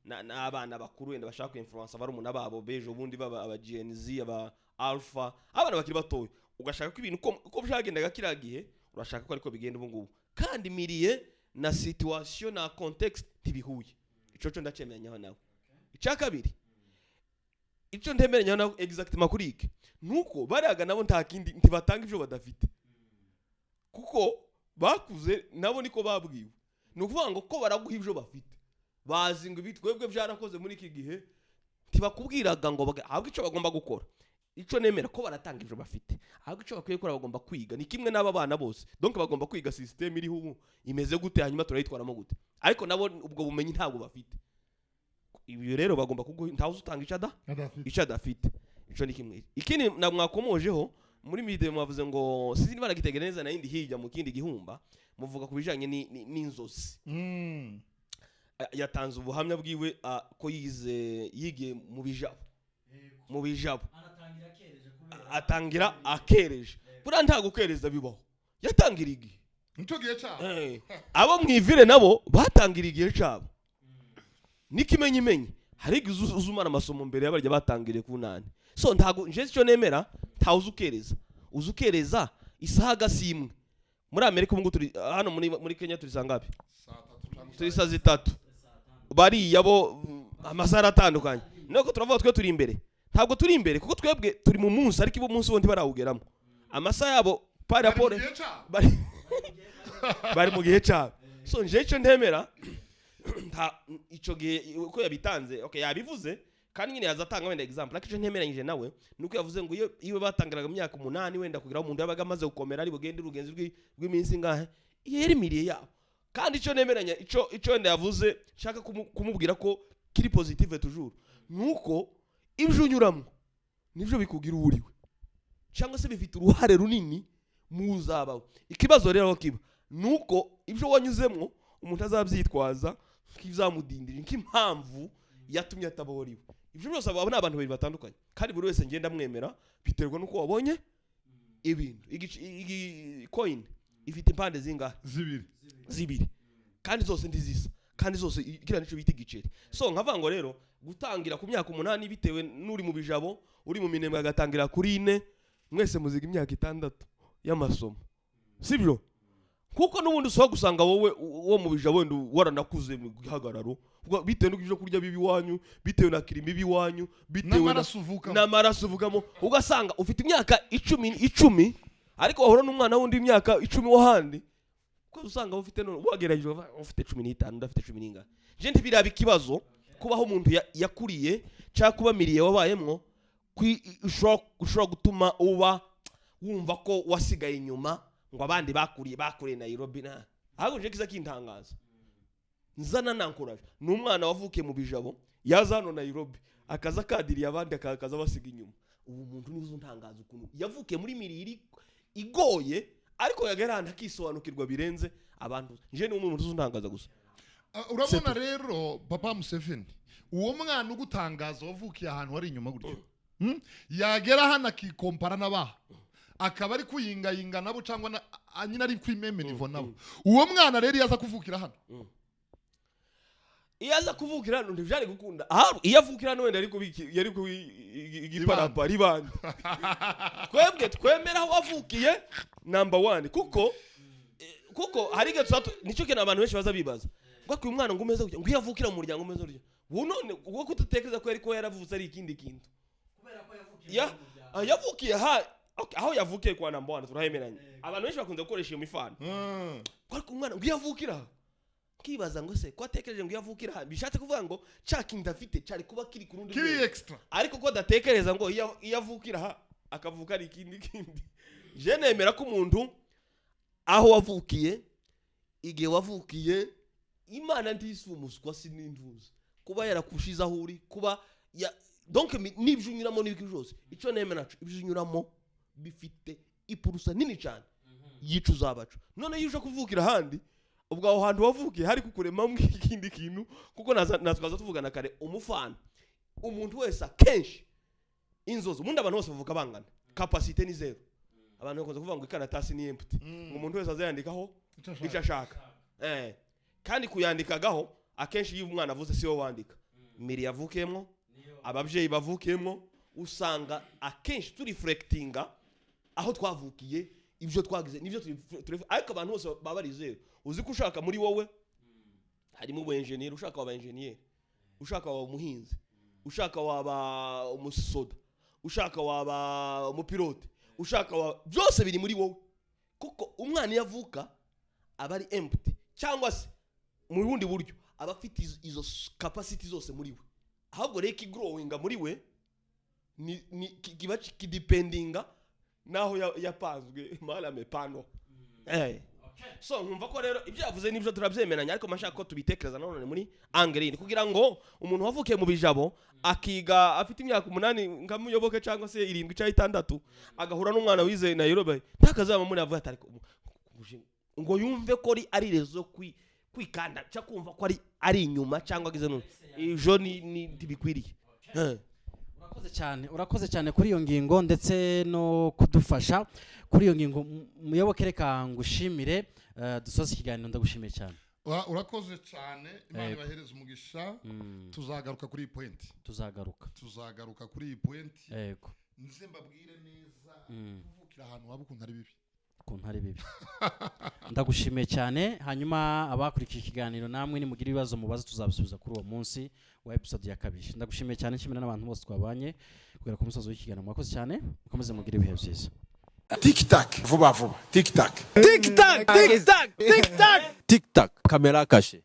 n'abana bakuru wenda bashaka kuinfluence barumuna babo b'ejo bundi, baba aba Gen Z, aba Alpha, abana bakiri batoya, ugashaka ko ibintu uko byagendaga kiriya gihe, urashaka ko ariko bigenda ubu ngubu, kandi milieu na situation na context ntibihuye. Ico cyo ndacyemeranyaho nawe. Icya kabiri, icyo ntemeranyaho nawe exactement kuri iki, nuko bariyaga nabo nta kindi, ntibatanga ibyo badafite, kuko bakuze nabo niko babwiwe. Ni ukuvuga ngo ko baraguha ibyo bafite, bazi ngo ibi twebwe byarakoze muri iki gihe. Ntibakubwiraga ngo ahubwo icyo bagomba gukora, icyo nemera ko baratanga ibyo bafite, ahubwo icyo bakwiye gukora, bagomba kwiga. Ni kimwe n'aba bana bose, donc bagomba kwiga système iriho ubu imeze gute, hanyuma turayitwaramo gute. Ariko nabo ubwo bumenyi ntabwo bafite. Ibi rero bagomba kuguha, ntawe utanga icyo ada Adafite. icyo adafite. Icyo ni kimwe. Ikindi na mwakomojeho muri video, mwavuze ngo sinzi niba nagitegera neza, nayindi hirya mu kindi gihumba, muvuga ku bijanye n'inzozi. Yatanze ubuhamya bwiwe, ko yize, yigiye mu Bijabo, mu Bijabo atangira akereje. Buriya nta gukereza bibaho, yatangira igihe. Nicyo gihe cyabo. Abo mu ivire nabo batangira igihe cyabo, n'ikimenyimenyi hari igihe uzumara amasomo mbere y'abarya batangiriye ku nani. So ntago nje icyo nemera, ntawe uzi ukereza, uzi ukereza isaha gasi imwe muri Amerika. Ubu ngubu turi hano muri Kenya, turi saa ngapi? Saa 3 cyangwa Turi saa 3. Bariya bo amasaha aratandukanye. Nuko turavuga twe turi imbere, ntabwo turi imbere, kuko twebwe turi mu munsi, ariko ibo munsi bo ntibarawugeramo. Amasaha yabo par Bari mu rapport gihe cyabo. Bari mu gihe cyabo. So nje icyo ntemera, nta icyo gihe uko yabitanze, okay, yabivuze kandi nyine yaza atanga wenda example, ariko icyo ntemeranyije nawe nuko yavuze ngo iyo batangiraga mu myaka 8 wenda kugira ngo umuntu yabaga amaze gukomera, ari bugende urugenzi rw'iminsi ingahe, iyo yari milieu yabo. Kandi icyo nemeranya, icyo wenda yavuze nshaka kumubwira ko kiri positive toujours, nuko ibyo unyuramo nibyo bikugira uwo uriwe, cyangwa se bifite uruhare runini mu uzabaho. Ikibazo rero aho kiba nuko ibyo wanyuzemo umuntu azabyitwaza nk'ibizamudindira, nk'impamvu yatumye atabaho ariwe. Ibyo byose, abo ni abantu babiri batandukanye, kandi buri wese ngenda amwemera biterwa n'uko wabonye ibintu. Coin ifite impande zingahe? Zibiri. Zibiri, kandi zose ntizisa, kandi zose kiriya nico bita igiceri. So nkavuga ngo rero gutangira ku myaka 8, bitewe n'uri mu Bijabo, uri mu Minembwe agatangira kuri 4, mwese muziga imyaka 6 y'amasomo, sibyo? Kuko n'ubundi ushobora gusanga wowe wo mu Bijabo wenda waranakuze mu gihagararo, bitewe n'ibyo kurya bibi iwanyu, bitewe na climat ibi iwanyu, bitewe N'amaraso uvukamo. N'amaraso uvugamo, ugasanga ufite imyaka 10 10, ariko wahura n'umwana wundi w'imyaka 10 w'ahandi, kuko usanga ufite none wagerageje ufite 15, undi afite cumi n'ingahe. Je ntibiraba ikibazo kubaho umuntu yakuriye cyangwa kuba milieu wabayemwo ushobora gutuma uba wumva ko wasigaye inyuma, ngo abandi bakuriye Nairobi. Na ahubwo nje kiza kintangaza, nzana nankuraje, ni umwana wavukiye mu Bijabo, yaza hano Nairobi akaza akadiriye abandi, akaza basiga inyuma. Ubu muntu niwe untangaza ukuntu yavukiye muri milieu iri igoye, ariko yagera ahantu akisobanukirwa birenze abantu. Nje ni umuntu uzuntangaza gusa. Urabona rero papa Museveni, uwo mwana ugutangaza wavukiye ahantu wari inyuma gutyo, Yagera hano akikompara n'abaha, akaba ari kuyingayinga nabo, cyangwa nyine ari kwimeme niveau nabo. Uwo mwana rero iyo aza kuvukira hano, Iyo aza kuvukira hano ntibyari gukunda. Ahari iyo avukira hano wenda yari kuba igiparapara ibandi. Twebwe twemera aho wavukiye number one, kuko hari igihe nicyo kintu abantu benshi baza bibaza, ngo ariko uyu mwana ngo umeze gutya, ngo iyo avukira mu muryango umeze gutya, ubu none ubwo kudatekereza ko yari kuba yaravutse ari ikindi kintu. Yavukiye ha, okay, aho yavukiye kwa number one turahemeranye. Abantu benshi bakunze gukoresha iyo mifano, ko ariko umwana ngo iyo avukira aha, nkibaza ngo se ko atekereje ngo iyo avukira aha, bishatse kuvuga ngo cya kintu afite cyari kuba kiri ku rundi kiri rwego. Extra. Ariko ko adatekereza ngo iyo avukira aha akavuka ari ikindi kindi. Je nemera ko umuntu aho wavukiye, igihe wavukiye, Imana ntisi umuswa si n'intuzi kuba yarakushize aho uri kuba ya, donc n'ibyo unyuramo n'ibiki byose. Icyo nemera naco, ibyo unyuramo bifite ipurusa nini cyane yica uzabaca. None iyo uje kuvukira ahandi, ubwo aho hantu wavukiye hari kukuremamo ikindi kintu, kuko naza twaza tuvugana kare umufana, umuntu wese akenshi Inzozi, ubundi abantu bose bavuga bangana, capacité ni zero. Abantu bakunze kuvuga ngo ikaratasi ni empty, ngo umuntu wese azayandikaho icyo ashaka. Kandi kuyandikagaho akenshi, iyo umwana avuze si wowe wandika, miri yavukiyemo, ababyeyi bavukiyemo, usanga akenshi tureflectinga aho twavukiye, ibyo twagize nibyo ariko abantu bose baba ari zero. Uzi ko ushaka muri wowe harimo ubu enjeniyeri, ushaka waba enjeniyeri, ushaka waba umuhinzi, ushaka waba umusoda, ushaka waba umupilote, ushaka waba byose biri muri wowe. Kuko umwana iyo avuka aba ari empty, cyangwa se mu bundi buryo aba afite izo capacity zose muri we. Ahubwo rero ikigrowinga muri we ni kiba kidependinga naho yapanzwe mahali amepandwa. So nkumva ko rero ibyo yavuze nibyo, turabyemeranya, ariko mashaka ko tubitekereza nanone muri angle yindi, kugira ngo umuntu wavukiye mu Bijabo, akiga afite imyaka 8 nka Muyoboke, cyangwa se 7 cyangwa 6, agahura n'umwana wize Nairobi, ntakazaba muri avuga ati ariko ngo yumve ko ari rezo kwikanda cyangwa kumva ko ari inyuma cyangwa agize none ejo ni ntibikwiriye. Urakoze cyane, urakoze cyane kuri iyo ngingo ndetse no kudufasha kuri iyo ngingo. Muyoboke, reka ngushimire, dusoze ikiganiro. Ndagushimiye cyane. Urakoze cyane, Imana Yego. ibahereze umugisha. Tuzagaruka kuri iyi point. Tuzagaruka. Tuzagaruka kuri iyi point. Yego. Nze mbabwire neza kuvukira ahantu waba ukuntu ari bibi. Ukuntu ari bibi. Ndagushimiye cyane. Hanyuma abakurikiye ikiganiro, namwe nimugira ibibazo mubaze, tuzabisubiza kuri uwo munsi wa episode ya kabiri. Ndagushimiye cyane, nshimira n'abantu bose twabanye kugera ku musozi w'ikiganiro. Mwakoze cyane, mukomeze mugire ibihe byiza. Tic tac, vuba vuba, tic tac. Tic tac, tic tac, tic tac. Tic tac, caméra cachée.